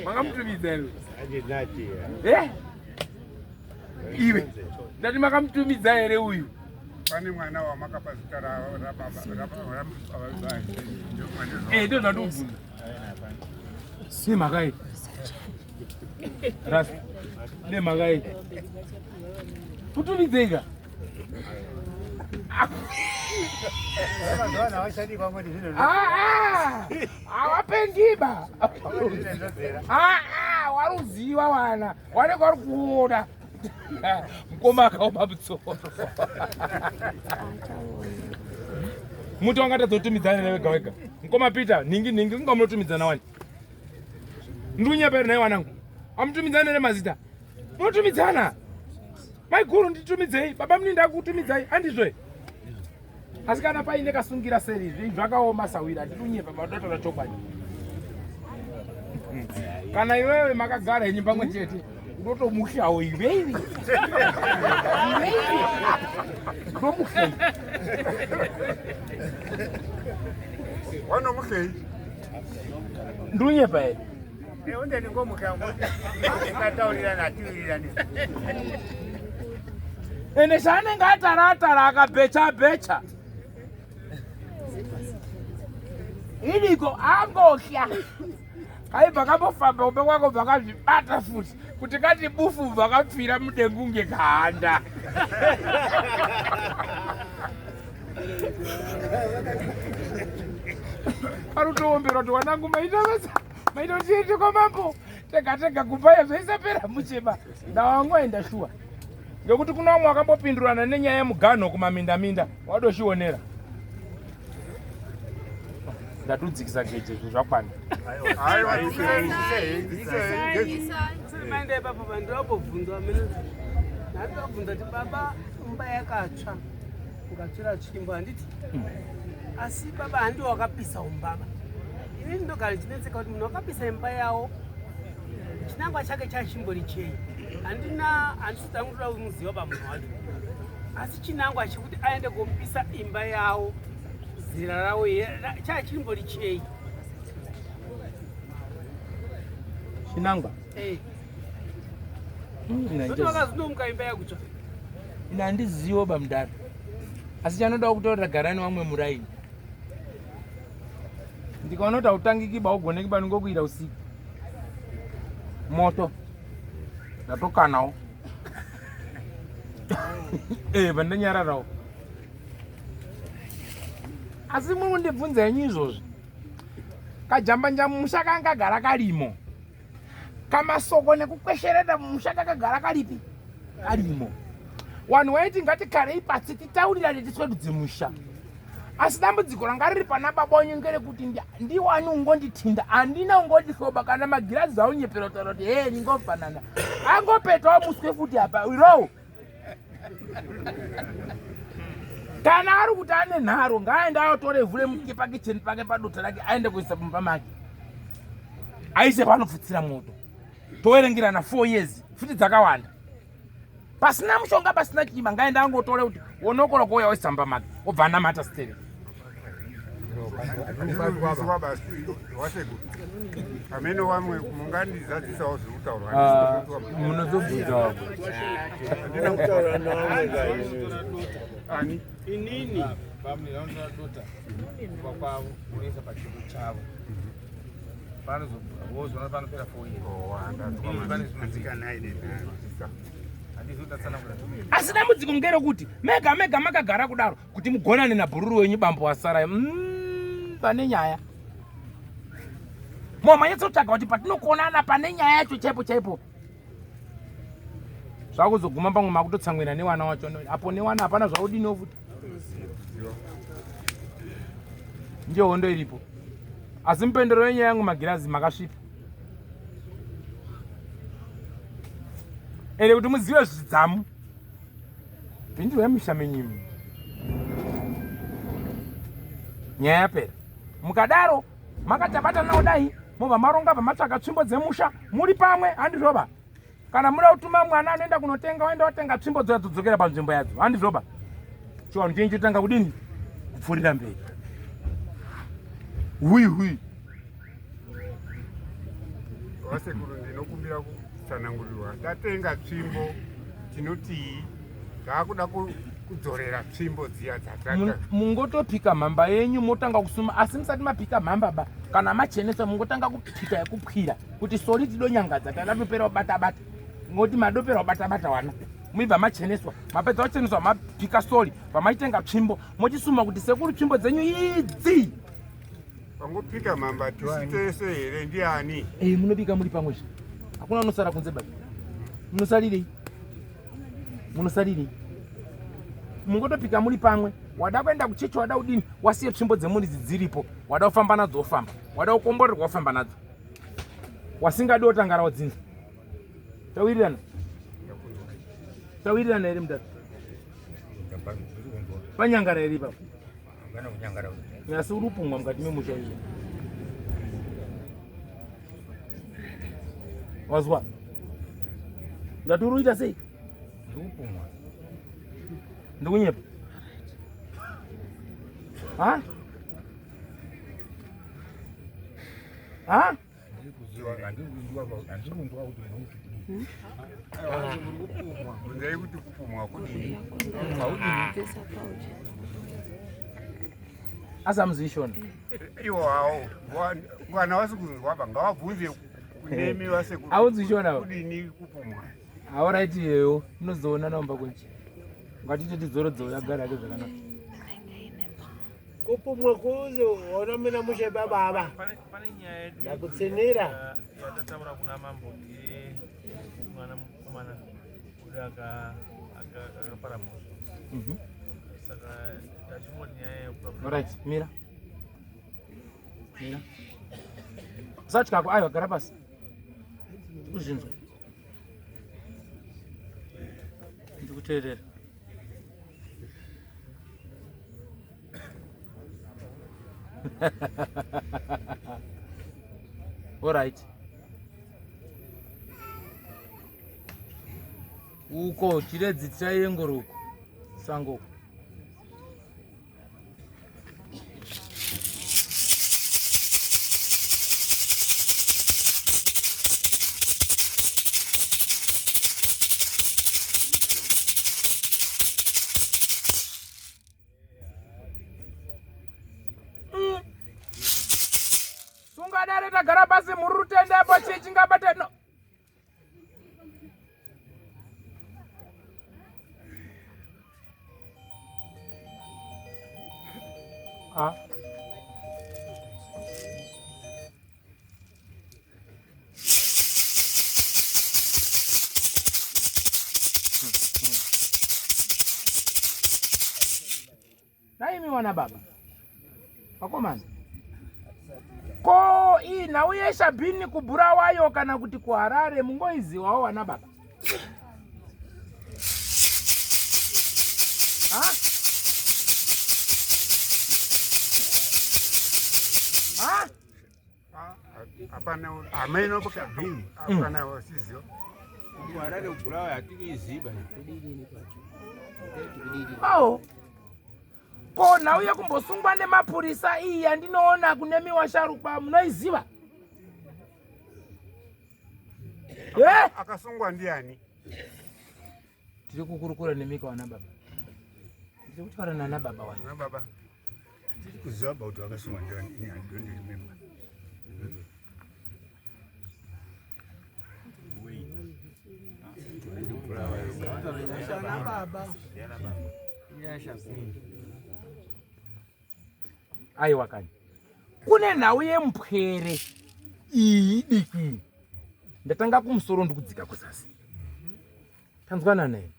Makamutumidza here? Handinati. Eh? Iwe. Ndati makamutumidza here uyu? Pane mwana wamakapa zita rababa rababa. Eh, ndozvandikubvunza. Nemhaka yei? Rasta. Nemhaka yei? Kutumidzeka. Hawapengiba. Waruziva wana. Wanenge wari kuona. Mukoma akaoma mutsoro. Muti wangatadzotumidzana newega wega. Mukoma Peter, nhingi nhingi kunga munotumidzana wani. Ndunyepa here nhai wanangu? Amutumidzana here mazita? Munotumidzana. Maiguru nditumidzei, baba muni ndakutumidzai, handizvo here? Asi kana paine kasungira seri izvi zvakaoma sawira, handidi kunyepa baba chokwadi. Kana iwewe makagara henyu pamwe chete. Unotomushawo iwewe. Iwewe. Unomuhlei. Wanomuhlei. Ndunyepa here? Unde ndingomuka tikataurirana hatiwirirani. Ende zvaanenge atara atara akabhecha bhecha. Iriko angohla. Kaibva kambofamba kumbe kwako bva kazvibata futi kuti kati bufu bva kapfira mudengu kunge kahanda. Arikutoomberwa kuti wanangu maita basa maita kuti tiende kwamambo tega tega kupaya zvaisapera muchema ndawangoenda shuwa ngekuti kuna vamwe wakambopindurana nenyaya yemuganho kumaminda minda wadochionera ndatodzikisa geje zvinhu zvakwana. Aiwa, dzikisei, dzikisei geje. Maenda ipapo vandinobvunza amene ndandobvunza kuti baba imba yakatsva ukatsvira tsvimbo handiti asi baba handi wakapisa umbaba ini ndinogara ndichinetseka kuti munhu wakapisa imba yawo chinangwa chake chachimbori chei handina handisi tangu toda kumuziva pamunhu wacho asi chinangwa chekuti aende kopisa imba yawo zera rawo chachimbori chei. Chinangwa Zoti wakazinomuka imba yakutsva. Ina handizivo bamudaro asi chanoda kutaurira garani vamwe muraini ndikaona kuti hautangiki ba ugoneki ba ndingokuira usiku moto ndatokanawo eh vandanyararawo asi muri kundibvunza henyu izvozvi kajambanja mumusha kanga kagara karimo kamasoko nekukwesherera mumusha kakagara karipi karimo vanhu waiti ngatikarei pasi titaurirane tiswedudze musha asi dambudziko ranga riri pana baba wenyu ngerekuti ndiwani ungonditinda handina ungondihloba kana magirazi aunyepera kutaura kuti he ningofanana angopetawo muswe futi apa irowo kana ari kuti ane nharo ngaaende aotore ivhu remuke pakicheni pake padota rake aende kuisa mumba make aise panopfutsira moto toverengerana 4 years futi dzakawanda pasina mushonga pasina chima ngaende angotore kuti wonokora kuuya oisa mumba make obva anamata stere Ndinonzwiswa basi wasekuru. Amene wamwe mungandizadzisawo zviri kutaurwa. Munozobvunza wamwe. Handina kutaura navamwe Ani? Inini vamwe vanotora dota kubva kwavo vonoisa pachiro chavo panozoona panopera 4 years. Pane zvinoitika. Handikanai nenharo. Handizotatsanangura. Asi dambudziko ngerekuti mega mega makagara kudaro kuti mugonane nabhururu wenyu bambo wasarai pane nyaya momanyatsotsvaga kuti patinokonana pane nyaya yacho chaipo chaipo zvakuzoguma pamwe makutotsamwira newana wacho apo newana hapana zvaudiniwo futi ndiyo hondo iripo asi mupendero yenyaya yangu magirazi makasvipa ende kuti muzive zvidzamu pindirwai musha menyu nyaya yapera mukadaro makatabatanawo dai mobva maronga bva matsvaga tsvimbo dzemusha muri pamwe handizvoba kana muda kutuma mwana anoenda kunotenga oenda otenga tsvimbo dzoya dzodzokera panzvimbo yadzo handizvoba chivanhu chenyu chotanga kudini kupfuurira mberi hui hui. Vasekuru ndinokumbira kutsanangurirwa tatenga tsvimbo tinotii taakuda kudzorera tsvimbo dziya dzatanga. Mungotopika mhamba yenyu motanga kusuma asi musati mapika mhamba ba kana machenesa mungotanga kupika yekupwira kuti sori tidonyangadza tada topera kubata bata ngoti madopera kubata bata wana muibva macheneswa mapedza kucheneswa mapika sori vamaitenga tsvimbo mochisuma kuti sekuru tsvimbo dzenyu idzi. Vangopika mhamba tisi tese here ndiani? Eh, munobika muri pamwe zve hakuna unosara kunze baba munosarirei munosarirei mungotopika muri pamwe wada kuenda kuchechi wada kudini wasiye tsvimbo dzemuridzi dziripo wada kufamba nadzo wofamba wada kukomborerwa wofamba nadzo wasingadi wotangara wadzinza tawirirana tawirirana here mudaro panyangara here ipapo asi uri kupumwa mukati memusha izvo wazwa Ndati uri kuita sei? Ndikupumwa. Ndikunyepa. Ha? Ha? Bvunzai kuti kupumwa kudini? Asi hamuzishona. Iwo hawo kana vasi kunzwa ba ngavabvunze kunemi vase Haunzwi shona ba? kudini kupumwa. Auraiti iyeyo tinozoona naomba kwechi. Ngatite tidzorodzowo yagara yake zvakanaka. Kupumwa kuze ona mina mushe baba. Pane nyaya yedu Ndakutsenera. Yatataura kuna mambo ye mwana mukomana uyo akapara mhosva. Saka tachingoti nyaya yekupa Alright, mira. Mira. Usatyako, aiwa gara pasi. Ndikuzvinzwa. Ndikuteerera. Alright. Uko chiredzi chaiengoro uko. Sango uko. Sungadare tagara pasi muri rutende apo chii chingabate no. Ah. Naimi wana baba. Vakomana. Ko iyi nhau yeshabhini kuBulawayo kana kuti kuHarare mungoiziwawo wana baba? Ha? Ha? Hapana hameno kabini hapana wasiziwa. Kuharare kuBulawayo hatikuiziba. Awo. Ko nhau yekumbosungwa nemapurisa iyi yandinoona kune miwasharukwa munoiziva? Eh? Akasungwa ndiani? Tiri kukurukura nemika wana baba. Ndiri kutaura nana baba wani. Na baba. Tiri kuziva ba kuti vakasungwa ndiani ini I don't remember. Sana baba. Aiwa kani. Kune nhau yemupwere iyi idiki iyi. Ndatanga kumusoro ndikudzika kuzasi. Tanzwana naye.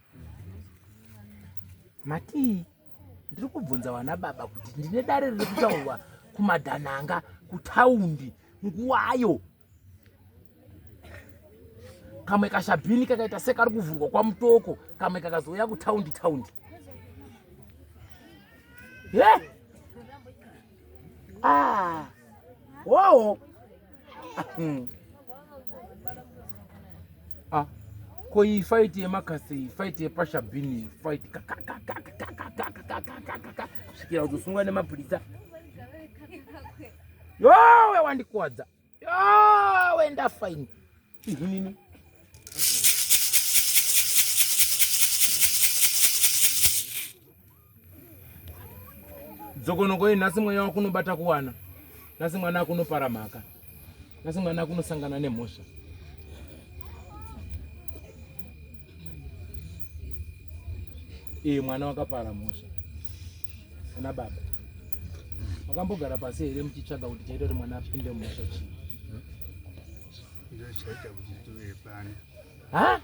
Matii ndiri kubvunza vana baba kuti ndine dare riri kutaurwa kumadhananga kutaundi nguwayo. Kamwe kashabhini kakaita sekari kuvhurwa kwamutoko, kamwe kakazouya kutaundi taundi. Ye? Ah. Wowo. Ah. Ko iyi fight yemakasi iyi fight yepashabhini iyi fight kakakakakakakakakakakaka kusvikira kuzosungwa nemapurisa. Yowe wandikuwadza. Yowe ndafaini. Ihinini. Dzokonoko iyi nhasi mweya wakunobata kuwana. Nhasi mwana akunopara mhaka. Nhasi mwana akunosangana nemhosva. Iye mwana wakapara mhosva. Ana baba. Makambogara pasi here muchitsvaga kuti chaita kuti mwana apinde mhosva chii? Ndio chaita kuti tive pano. Ha?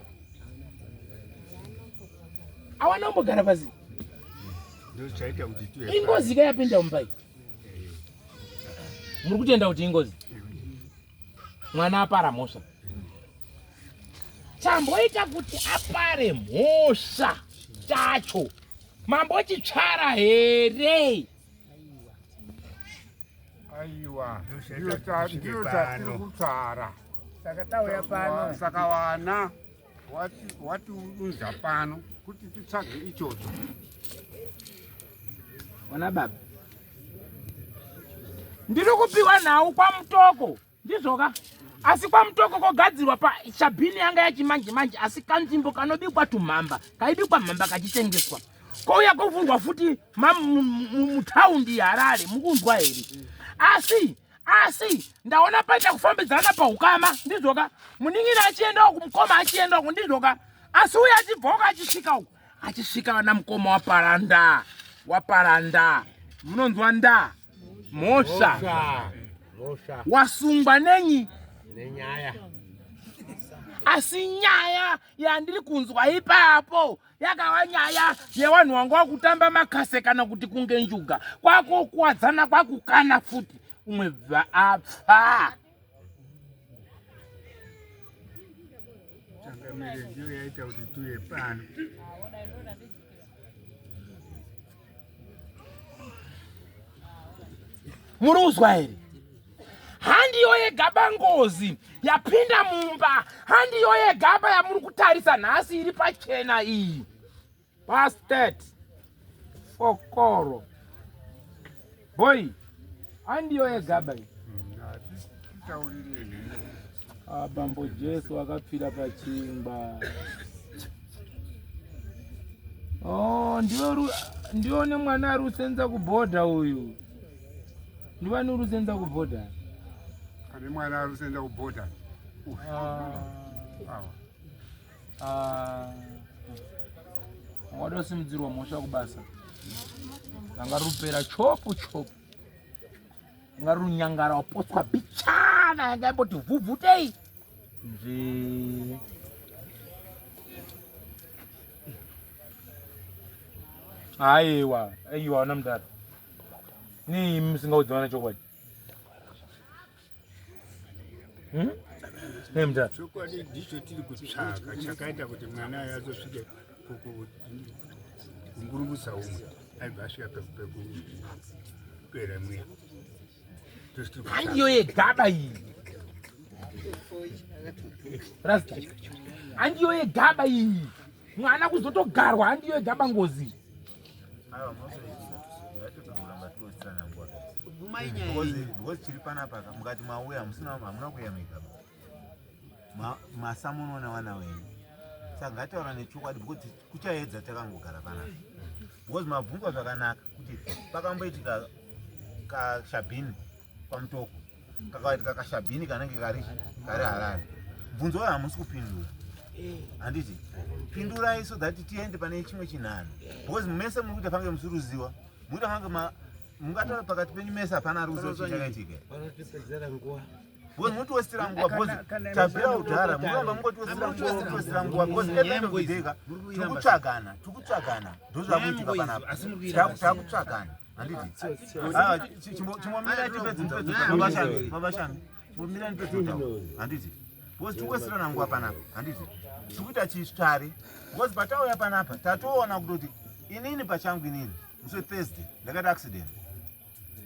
Awana kumbogara pasi. Ndio chaita kuti tive pano. Ingozi ka yapinda mumba iyi. Muri kutenda kuti ingozi? Mwana apara mhosva. Chamboita kuti apare mhosva chacho mambochitsvara here? Aiwa. Ndio chaita Ndiyo kuti chatiri pano. kutsvara. Saka tauya pano. Saka vana Watiunza pano kuti titsvage ichocho. Ona baba, ndiri kupiwa nhau kwaMutoko, ndizvoka? Asi kwaMutoko kogadzirwa pashabhini yanga yachimanje manje, asi kanzvimbo kanobikwa tumhamba, kaibikwa mhamba kachitengeswa, kouya kovhurwa futi mutaundi yeHarare. Mukunzwa here? Asi ndaona paita kufambidzana paukama, ndizvoka? Munin'ina achienda uku, mukoma achienda uku, ndizvoka? Asi uye achibva uku achisvika uku, achisvika vana mukoma waparanda, waparanda, munonzwa nda mhosva, wasungwa nenyi? Nenyaya. Asi nyaya yandiri kunzwa ipapo yakava nyaya yevanhu vanga vakutamba makase kana kuti kunge njuga, kwakukuwadzana, kwakukana futi, umwe bva apfa. Changamire, ndiyo yaita kuti tuye pano. Muri kuzwa here? Handiyo yegaba ngozi yapinda mumba, handiyo yegaba yamuri kutarisa nhasi iri pachena iyi. Pastet fokoro boy, handiyo yegaba iyi. Titaurirei. Ah, bambo Jesu akapfira pachingwa. Oh, ndiwe ndiwe nemwana ari kusenza kubhodha uyu. Ndiwani uri kusenza kubhodha? Ane mwana ari kusenza kubhodha. Ah. Awa. Ah. Wada kusimudzirwa mhosva kubasa. Ranga rupera chopu chopu. Ranga runyangara wapotswa bichana yanga yamboti vhuvhutei. Nzvi. Aiwa, aiwa ana mudhara. Nei musingaudzana chokwadi? Hmm? Nei mudhara? Chokwadi ndicho tiri kutsvaka, chakaita kuti mwana ayo azosvike kungurungutsa umwe, aibva asvika pekupera mweya. Handiyo yegaba iyi. Rasta. Handiyo yegaba iyi. Mwana kuzotogarwa, handiyo yegaba ngozi. Aiwa, because chiri panapa ka, mukati mauya musina, hamuna kuyamika masamunoona vana venyu, saka ngataura nechokwadi because kuchaedza takangogara panapa, because mabvunzwa zvakanaka kuti pakamboitika kashabhini kwaMutoko, kakaitika kashabhini kanenge kari Harare. Bvunzo wayo hamusi kupindura, handiti? Pindurai so that tiende pane chimwe chinhanho, because mese muri kuita fange musiri kuziva, muri kuita fange mungataura pakati penyu mese, hapana ari kuziva chii chakaitika. Vanotipedzera nguva. Because munotiwestera nguva, because tabvira kudhara muramba mungotiwestera nguva, mutiwestera nguva, because at the end of the day ka, tiri kutsvagana, tiri kutsvagana, ndozvakuitika panapa. Takutsvagana, handiti? Aiwa, chimbomirai tipedze, mupedze, babashami, babashami, chimbomirai ndipedze kutaura, handiti? Because tiri kuwestirana nguva panapa, handiti? Tiri kuita chisvari because patauya panapa tatoona kutoti inini pachangu, inini musi weThursday ndakaita accident.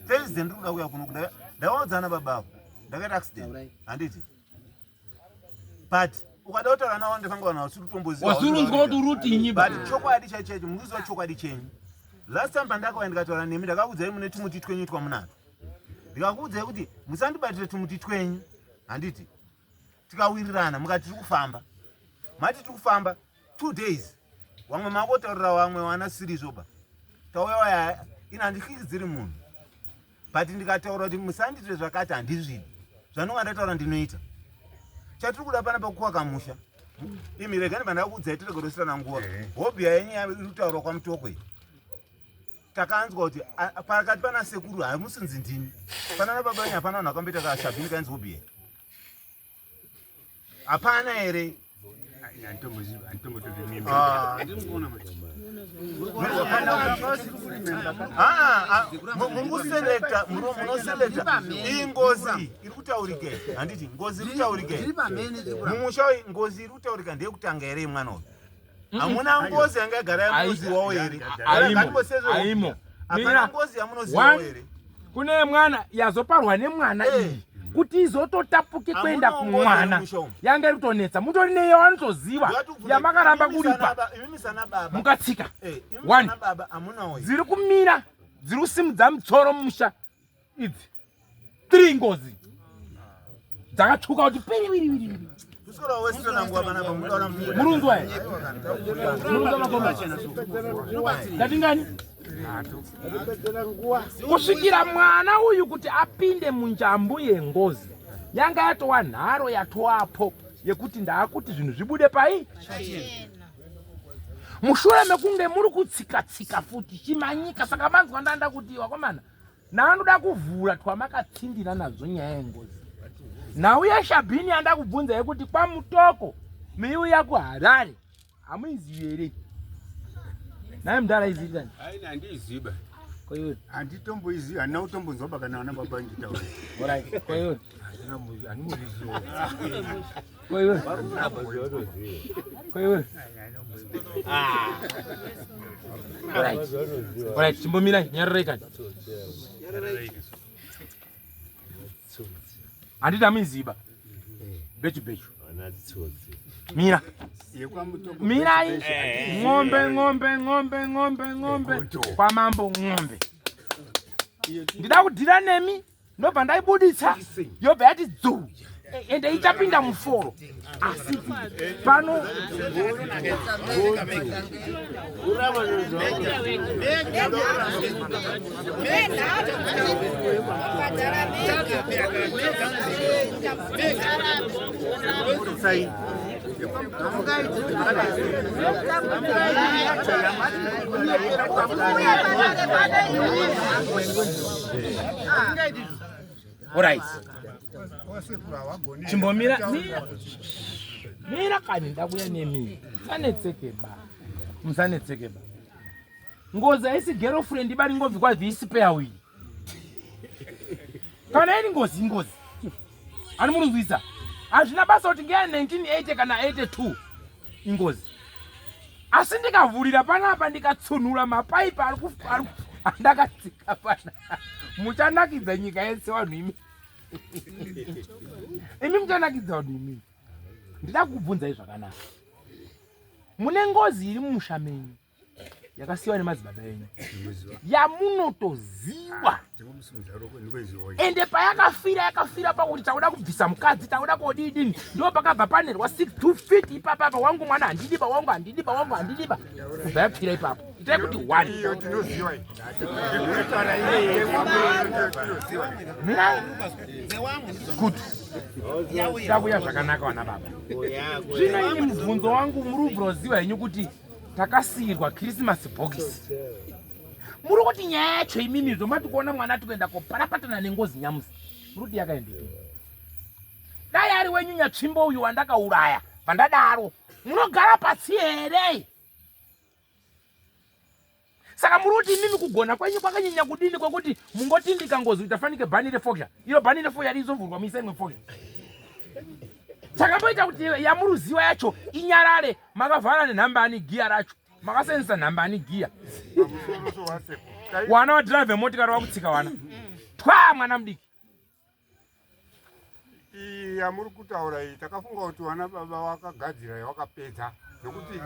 Thursday ndiri kuda kuuya kuno, ndakaudzana babavo ndakaita accident, handiti? But ukada kutaura navo ndifanga vanhu vasiri kutomboziva. Wasurunzwa kuti uri utinyi. But chokwadi chaicho chaicho mukuziva chokwadi chenyu. Last time pandakauya ndikataura nemi, ndakakuudzai mune tumuti twenyu twamunatwo, ndikakuudzai kuti musandibatire tumuti twenyu, handiti? Tikawirirana, mukati tiri kufamba, mati tiri kufamba 2 days, vamwe makotaurira vamwe wana sirizvoba. Tauya waya, ini handihlikidziri munhu, but ndikataura kuti musanditire zvakati, handizvidi. Zvanonga ndataura ndinoita. Chatiri kuda pana pakuwaka musha. Imi regani pandakuudzai, tiregerosirana nguva. Hobhi yenyu iri kutaurwa kwaMutoko iyi, takanzwa kuti pakati pana sekuru hamusinzi ndimi, panana baba venyu hapana vanhu vakamboita kashabhini kainzi hobhi. Hapana here? Ah. Ah, ah, muri kuselekta, munoselekta. Iyi ngozi iri kutaurika, handiti? Ngozi iri kutaurika mumusha uyu, ngozi iri kutaurika ndeyekutanga here yemwana uyu? Hamuna ngozi yanga yagara yamunoziwawo here? Aimo, aimo. Hapana Mira. ngozi yamunozivawo One, here? Kune mwana yazoparwa nemwana iyi. Kuti izototapuke kuenda Hamunawo ngozi kumwana mumusha umu. yanga iri kutonetsa. Mutori neyo vanotoziva Ndingatokubvunza, yamakaramba imimi kuripa sana ba- imimi sana baba mukatsika. Eh, imimi One. sana baba hamunawo here? Dziri kumira dziri kusimudza mutsoro mumusha idzi. Three ngozi dzakatsvuka kuti piriwiriwiri. Kuswera wesitona nguva panapa munotaura munyika. Murunzwa here? Murunzwa makoma. Ndatingani? Kusvikira mwana uyu kuti apinde munjambu yengozi yanga yatowa nharo yatowapo yekuti ndaakuti zvinhu zvibude pai mushure mekunge muri kutsika-tsika futi chimanyika. Saka manzwa ndanda kuti wakomana naanoda kuvhura twamakatsindira nadzo nyaya yengozi. Nhau yeshabhini yandakubvunza yekuti kwaMutoko miuya kuHarare hamuizivi here? Naye mudhara izivi Aina handiiziba. koiwe? Handitomboizivi, handina kutombonzwa bakana vana baba nditaura. Alright, koiwe? Koiwe? Koiwe? Alright. Alright, chimbomirai, nyararai kani. Handiti hamuiziba. Bechu bechu. Mira. YekwaMutoko. Mirai. Ng'ombe, ng'ombe, ng'ombe, ng'ombe, ng'ombe. Kwamambo ng'ombe. Ndida kudhira nemi, ndobva ndaibuditsa, yobva yati dzu. Ende ichapinda muforo. Asi pano Alright. Chimbomira mira. Mira kani ndakuya nemi. Musanetseke ba. Musanetseke ba. Ngozi haisi girlfriend ibari ngobvi kwa spare wheel. Kana iri ngozi ingozi. Ani murunzwisa. Hazvina basa kuti ngeya 1980 kana 82 ingozi. Asi ndikavhurira panapa ndikatsunhura mapaipi ari andakatsika pana. Muchanakidza nyika yese vanhu imi. Imi muchanakidza vanhu imi. Ndida kukubvunzai zvakanaka. Mune ngozi iri mumusha menyu yakasiyiwa nemadzibaba enyu yamunotoziwa. Ende payakafira yakafira pakuti takuda kubvisa mukadzi, takuda kodidini, ndo pakabva panerwa 6 feet ipapapa. Wangu mwana handidiba, wangu handidiba, wangu handidiba, kubva yapfira ipapo. Itai kuti one. Iyo tinoziva iyi. Mirai kuti takuya zvakanaka vana baba. Zvino ini mubvunzo wangu, muri kubroziva henyu kuti takasiyirwa Christmas box. Muri kuti nyaya yacho imimi mati kuona mwana ati kuenda koparapatana nengozi nyamusi, muri kuti yakaendepi? Dai ari wenyu nyatsvimbo uyu wandakauraya vandadaro, munogara pasi here? Saka muri kuti imimi kugona kwenyu kwakanyanya kudini kwekuti mungotindika ngozi kuita fanike bhani refosha? Iro bhani refosha rizovhurwa muise imwe fosha. Chakamboita kuti yamuruziwa yacho inyarare, makavhara nenhamba ani giya racho? Makasenzesa nhamba ani giya? Wana wadhiraivhe motikari wakutsika wana twa mwana mudiki. Iyi yamuri kutaura iyi takafunga kuti wana baba wakagadzira yawakapedza, nokuti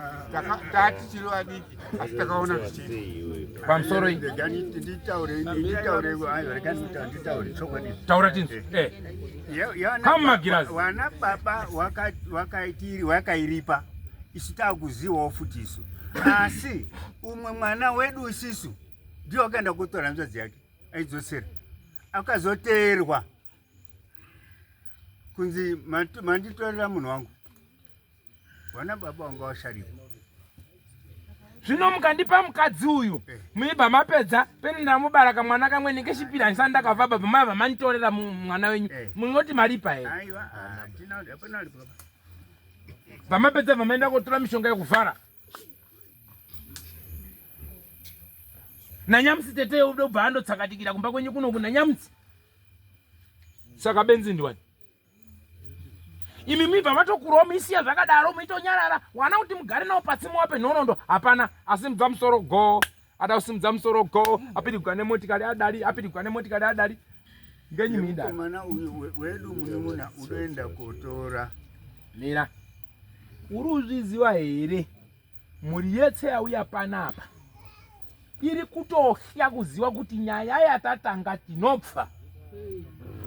tatichiri vadiki, asi takaona tichiita. Pamusoro iyi. Regani nditaure, nditaure, aiwa, regani nditaure chokwadi. Taura tinzwe. Kama magirazi. Wana baba wakaitiri wakairipa, isu takuziwawo futi isu, asi umwe mwana wedu isisu ndiye wakaenda kutora hanzvadzi yake aidzosera, akazoteerwa kunzi manditorera munhu wangu. Wana baba wanga washarikwa. Zvino mukandipa mukadzi uyu, muibva mapedza pene ndamubara kamwana kamwe nekechipiri, handisati ndakabva baba mabva manditorera mwana wenyu. Munoti maripa here? Aiwa, hatina, hapana alipa. Bva mapedza bva maenda kotora mishonga yekuvhara nanyamusi. Tete ubva andotsakatikira kumba kwenyu kunoku nanyamusi. Saka benzi ndiwani imi? Mibva matokurawo muisiya zvakadaro, muitonyarara wana kuti mugare nawo pasi muwape nhoroondo hapana. Asimudza musoro go, ada kusimudza musoro go, apirigwa nemotikari adari, apirigwa nemotikari adari. Ngenyi muidaro? Mukomana uyu wedu munun'una unoenda kotora. Mira. Uri uzviziva here? Mhuri yetse yauya panapa iri kutohya kuziva kuti nyaya yatatanga tinopfa.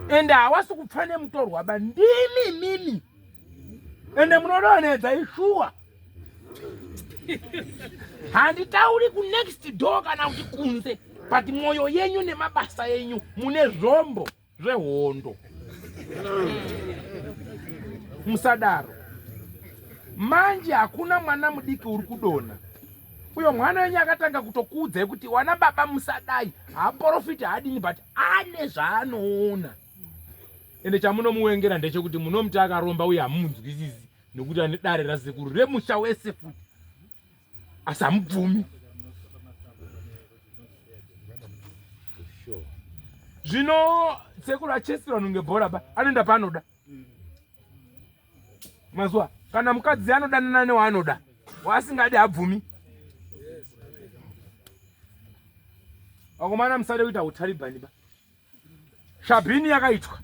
Ende hawasi kupfa nemutorwa ba ndimi mimi. Ende munodonhedza ishuwa. Handitauri kunext door kana kuti kunze, but mwoyo yenyu nemabasa enyu mune zvombo zvehondo. Musadaro. Manje hakuna mwana mudiki uri kudonha. Uyo mwana wenyu akatanga kutokuudzai kuti wana baba musadai, haaporofiti haadini, but ane zvaanoona. Ende chamunomuwengera ndechekuti munomuti akaromba uye hamumunzwisisi nekuti ane dare rasekuru remusha wese futi, asi hamubvumi. Zvino sekuru achesirwa nunge bhora ba anoenda paanoda mazuva kana mukadzi anodanana newaanoda waasingadi habvumi. Vakomana musade kuita utalibani ba. Shabhini yakaitwa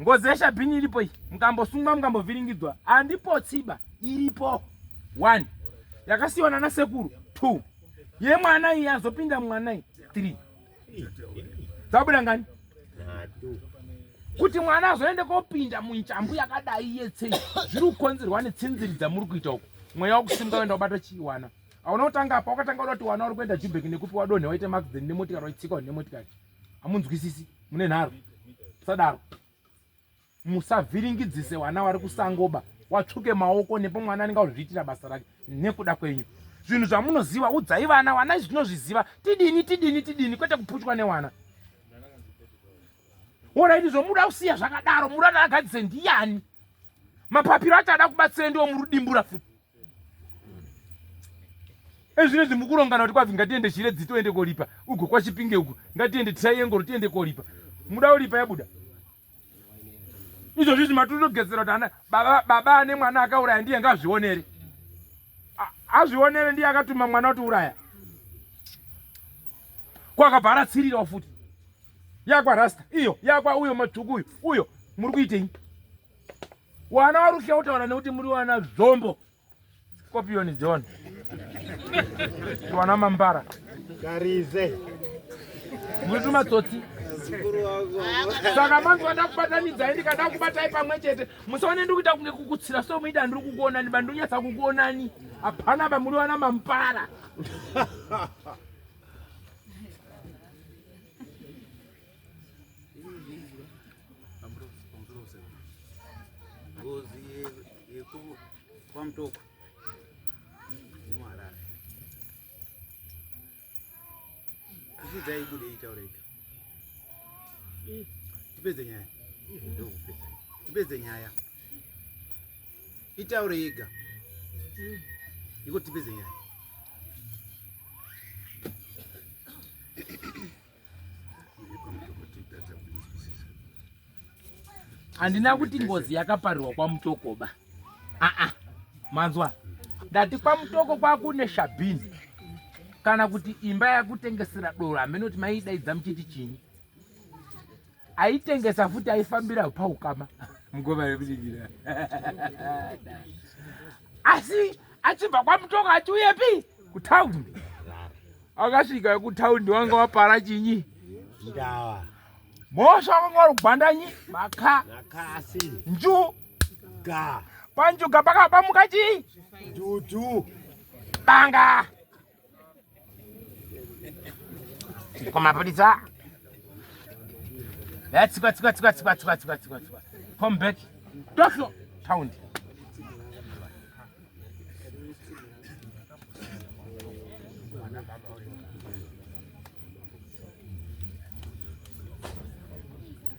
ngozi yeshabhini iripo iyi, mukambosungwa mukambovhiringidzwa handipotsiba iripo. 1 yakasiyiwa nana sekuru, 2 yemwana iyi azopinda mwana iyi, 3 dzabuda ngani kuti mwana azoende kopinda munchambu yakadai yetsei zviri kukonzerwa netsinziri dzamuri kuita uku. Mweya wakusimuka uenda kubata chiwana hauna kutanga apa, wakatanga kuda kuti wana uri kuenda Jubek nekupi wadonhe waite accident nemotikari waitsika nemotikari. Hamunzwisisi, mune nharo. Musadaro, musavhiringidzise wana wari kusangoba watsvuke maoko nepo mwana anenge azviitira basa rake nekuda kwenyu. Zvinhu zvamunoziva udzai vana, wana izvi tinozviziva, tidini tidini tidini, kwete kupuchwa newana. Oraiti zvomuda kusiya zvakadaro, muda agadzise ndiyani? Mapapiro acho ada kubatsira ndiwo murudimbura futi. Ezvinezvi mukurongana kuti kwabvi ngatiende Chiredzi toende koripa uko kwaChipinge uko ngatiende Triangle tiende koripa. Muda kuripa yabuda. Izvozvi izvi matotogezera kuti ana baba, baba ane mwana akauraya ndiye ngazvionere. Azvionere ndiye akatuma mwana kuti uraya. Kwakabva aratsirirawo futi. Yakwa rasta iyo yakwa uyo matsvuku uyo uyo muri kuitei? Wana waruhya kutaura nekuti muri wana zvombo. Scorpion John. Wana mambara. Karize. Muri tumatsotsi. Saka manzwa ndakubatanidzai ndikada kubatai pamwe chete. Musaone ndikuita kunge kukutsira so muida ndiri kukuonani ba ndonyatsa kukuonani. Hapana ba muri wana mampara. Ngozi yekwaMutoko nemuHarare kuchidzai ibude itaure ega tipedze nyaya ndokupedza tipedze nyaya itaure yega iko tipedze nyaya. Handina kuti ngozi yakaparirwa kwaMutokoba. Aa, manzwa, ndati kwaMutoko kwakune shabhini kana kuti imba yakutengesera doro, hameno kuti maidaidza muchiti chinyi. Aitengesa futi aifambira paukama mugova rekuchigira, asi achibva kwaMutoko achiuyepi kutaundi, akasvika kutaundi wanga wapara chinyi ndawa mhosva wanga wari kugwandanyi maka makasi nju ga panjuga pakapamuka chii dudu banga kumapurisa. Tsikwa tsikwa tsikwa tsikwa tsikwa tsikwa tsikwa tsikwa come back toflo taundi.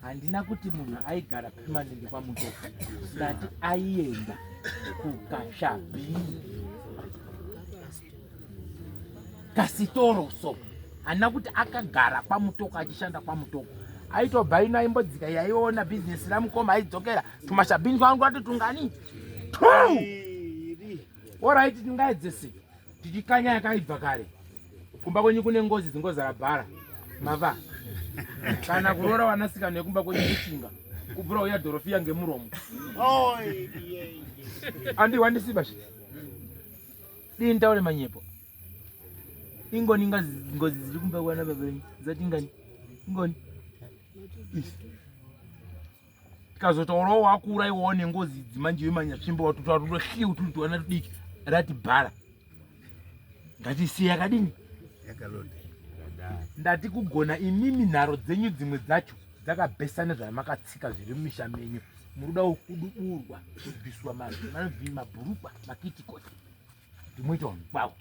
Handina kuti munhu aigara permanent kwaMutoko, ndati aienda kukashabhini kasitoro so handina kuti akagara kwaMutoko achishanda kwaMutoko. Aitobva ino aimbodzika yaiona bhizinesi ramukoma aidzokera tumashabhini twangu ati tungani two. Orit, tingaedzese tichikanya yakaibva kare. Kumba kwenyu kune ngozi dzingozara bhara mava. Kana kuroora vanasikana vekumba kwenyu kushinga. Kubvura uya dhorofiya ngemuromo. Andi wandisiba shi. Dii nditaure manyepo. Ingoni ngazi ngozi dziri kumba kwana baba venyu. Dzati ngani? Ingoni. Tikazotaurawo wakura iwowo nengozi idzi manje iwe manyatsvimbo watotaura hliu turi twana tudiki rati bhara. Ngatisiye yakadini? Ndati kugona imimi nharo dzenyu dzimwe dzacho dzakabhesana zvamakatsika zviri mumisha menyu. Muri kuda kuduburwa kubviswa mabhurukwa makitikoti kuti muite vanhu kwavo.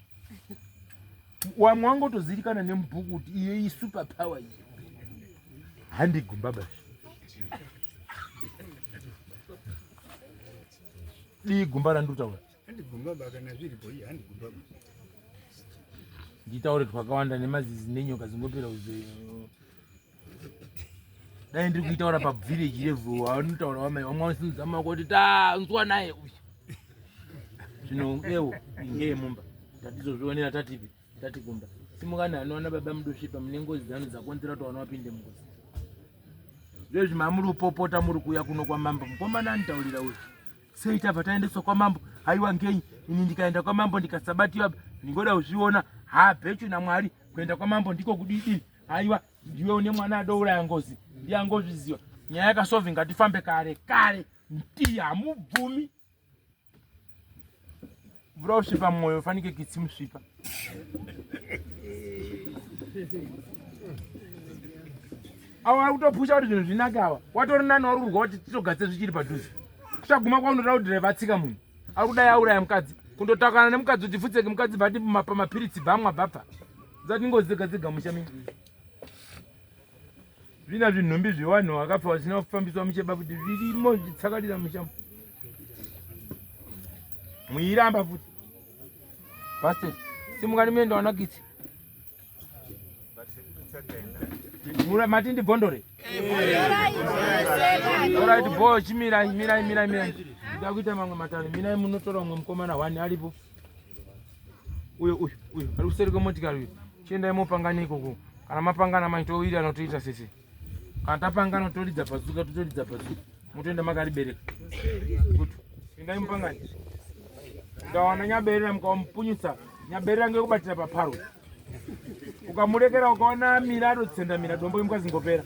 Wamwe wangotozivikana nemubhuku kuti iyo isuper power iyi. Handigumba basi. Dii gumba randikutaura. Handigumba ba kana zviripo iye handigumba ba. Nditaure twakawanda nemazizi nenyoka dzingopera kuze. Dai ndiri kuitaura pa village level vanotaura vamai vamwe vanosimudza maoko kuti tanzwa naye uyu. Zvino ewo ngeye mumba. Tatizozvionera tatipi tati kumba. Simukani anoona baba mudosvipa mune ngozi dzanu dzakonzera kuti vana vapinde mungozi. Zvezvi mamuri kupopota muri kuuya kuno kwamambo mukomana anitaurira uyu. Sei tabva taendeswa kwamambo? Haiwa ngenyi ini ndikaenda kwamambo ndikasabatiwa ndingoda kuzviona. Ha bhechu naMwari kuenda kwamambo ndiko kudidi. Haiwa ndiwe une mwana adouraya ngozi ndiye angozviziva. Nyaya yakasolve ngatifambe kare kare. Nti hamubvumi. Vura usvipa mwoyo fanike kitsi musvipa. Awa ari kutopusha kuti zvinhu zvinake awa. Watori nani wari kurwa kuti titogatse zvichiri padhuze. Kusaguma kwaunoda kudhiraivha atsika munhu. Ari kudai auraya mukadzi. Kundotakana nemukadzi kuti futseke mukadzi bvati pamapiritsi bvamwa bvapfa. Dzati ngozi dzega dzega musha mingi. Zvina zvinhumbi zvevanhu vakafa vasina kufambiswa mucheba kuti zvirimo zvitsakatira musha. Muiramba futi. Pastor, simukani muende wanakitsi. Mura mati ndibvondore. Alright, boy, chimirai, mirai, mirai, mirai. Ndida kuita mamwe matano. Mirai munotora umwe mukomana one aripo. Uyo, uyo, uyo. Ari kuseri kwemotikari uyo. Chiendai mopangana ikoko. Kana mapangana manje towirirana toita sese. Kana tapangana toridza pazuka, totoridza pazuka. Motoenda makaribereka. Good. Endai mupangane. Ndawana nyaberera mukamupunyutsa. Nyaberera ngekubatira paparo. Ukamurekera ukaona amira adotsendamira dombo imbwa zingopera.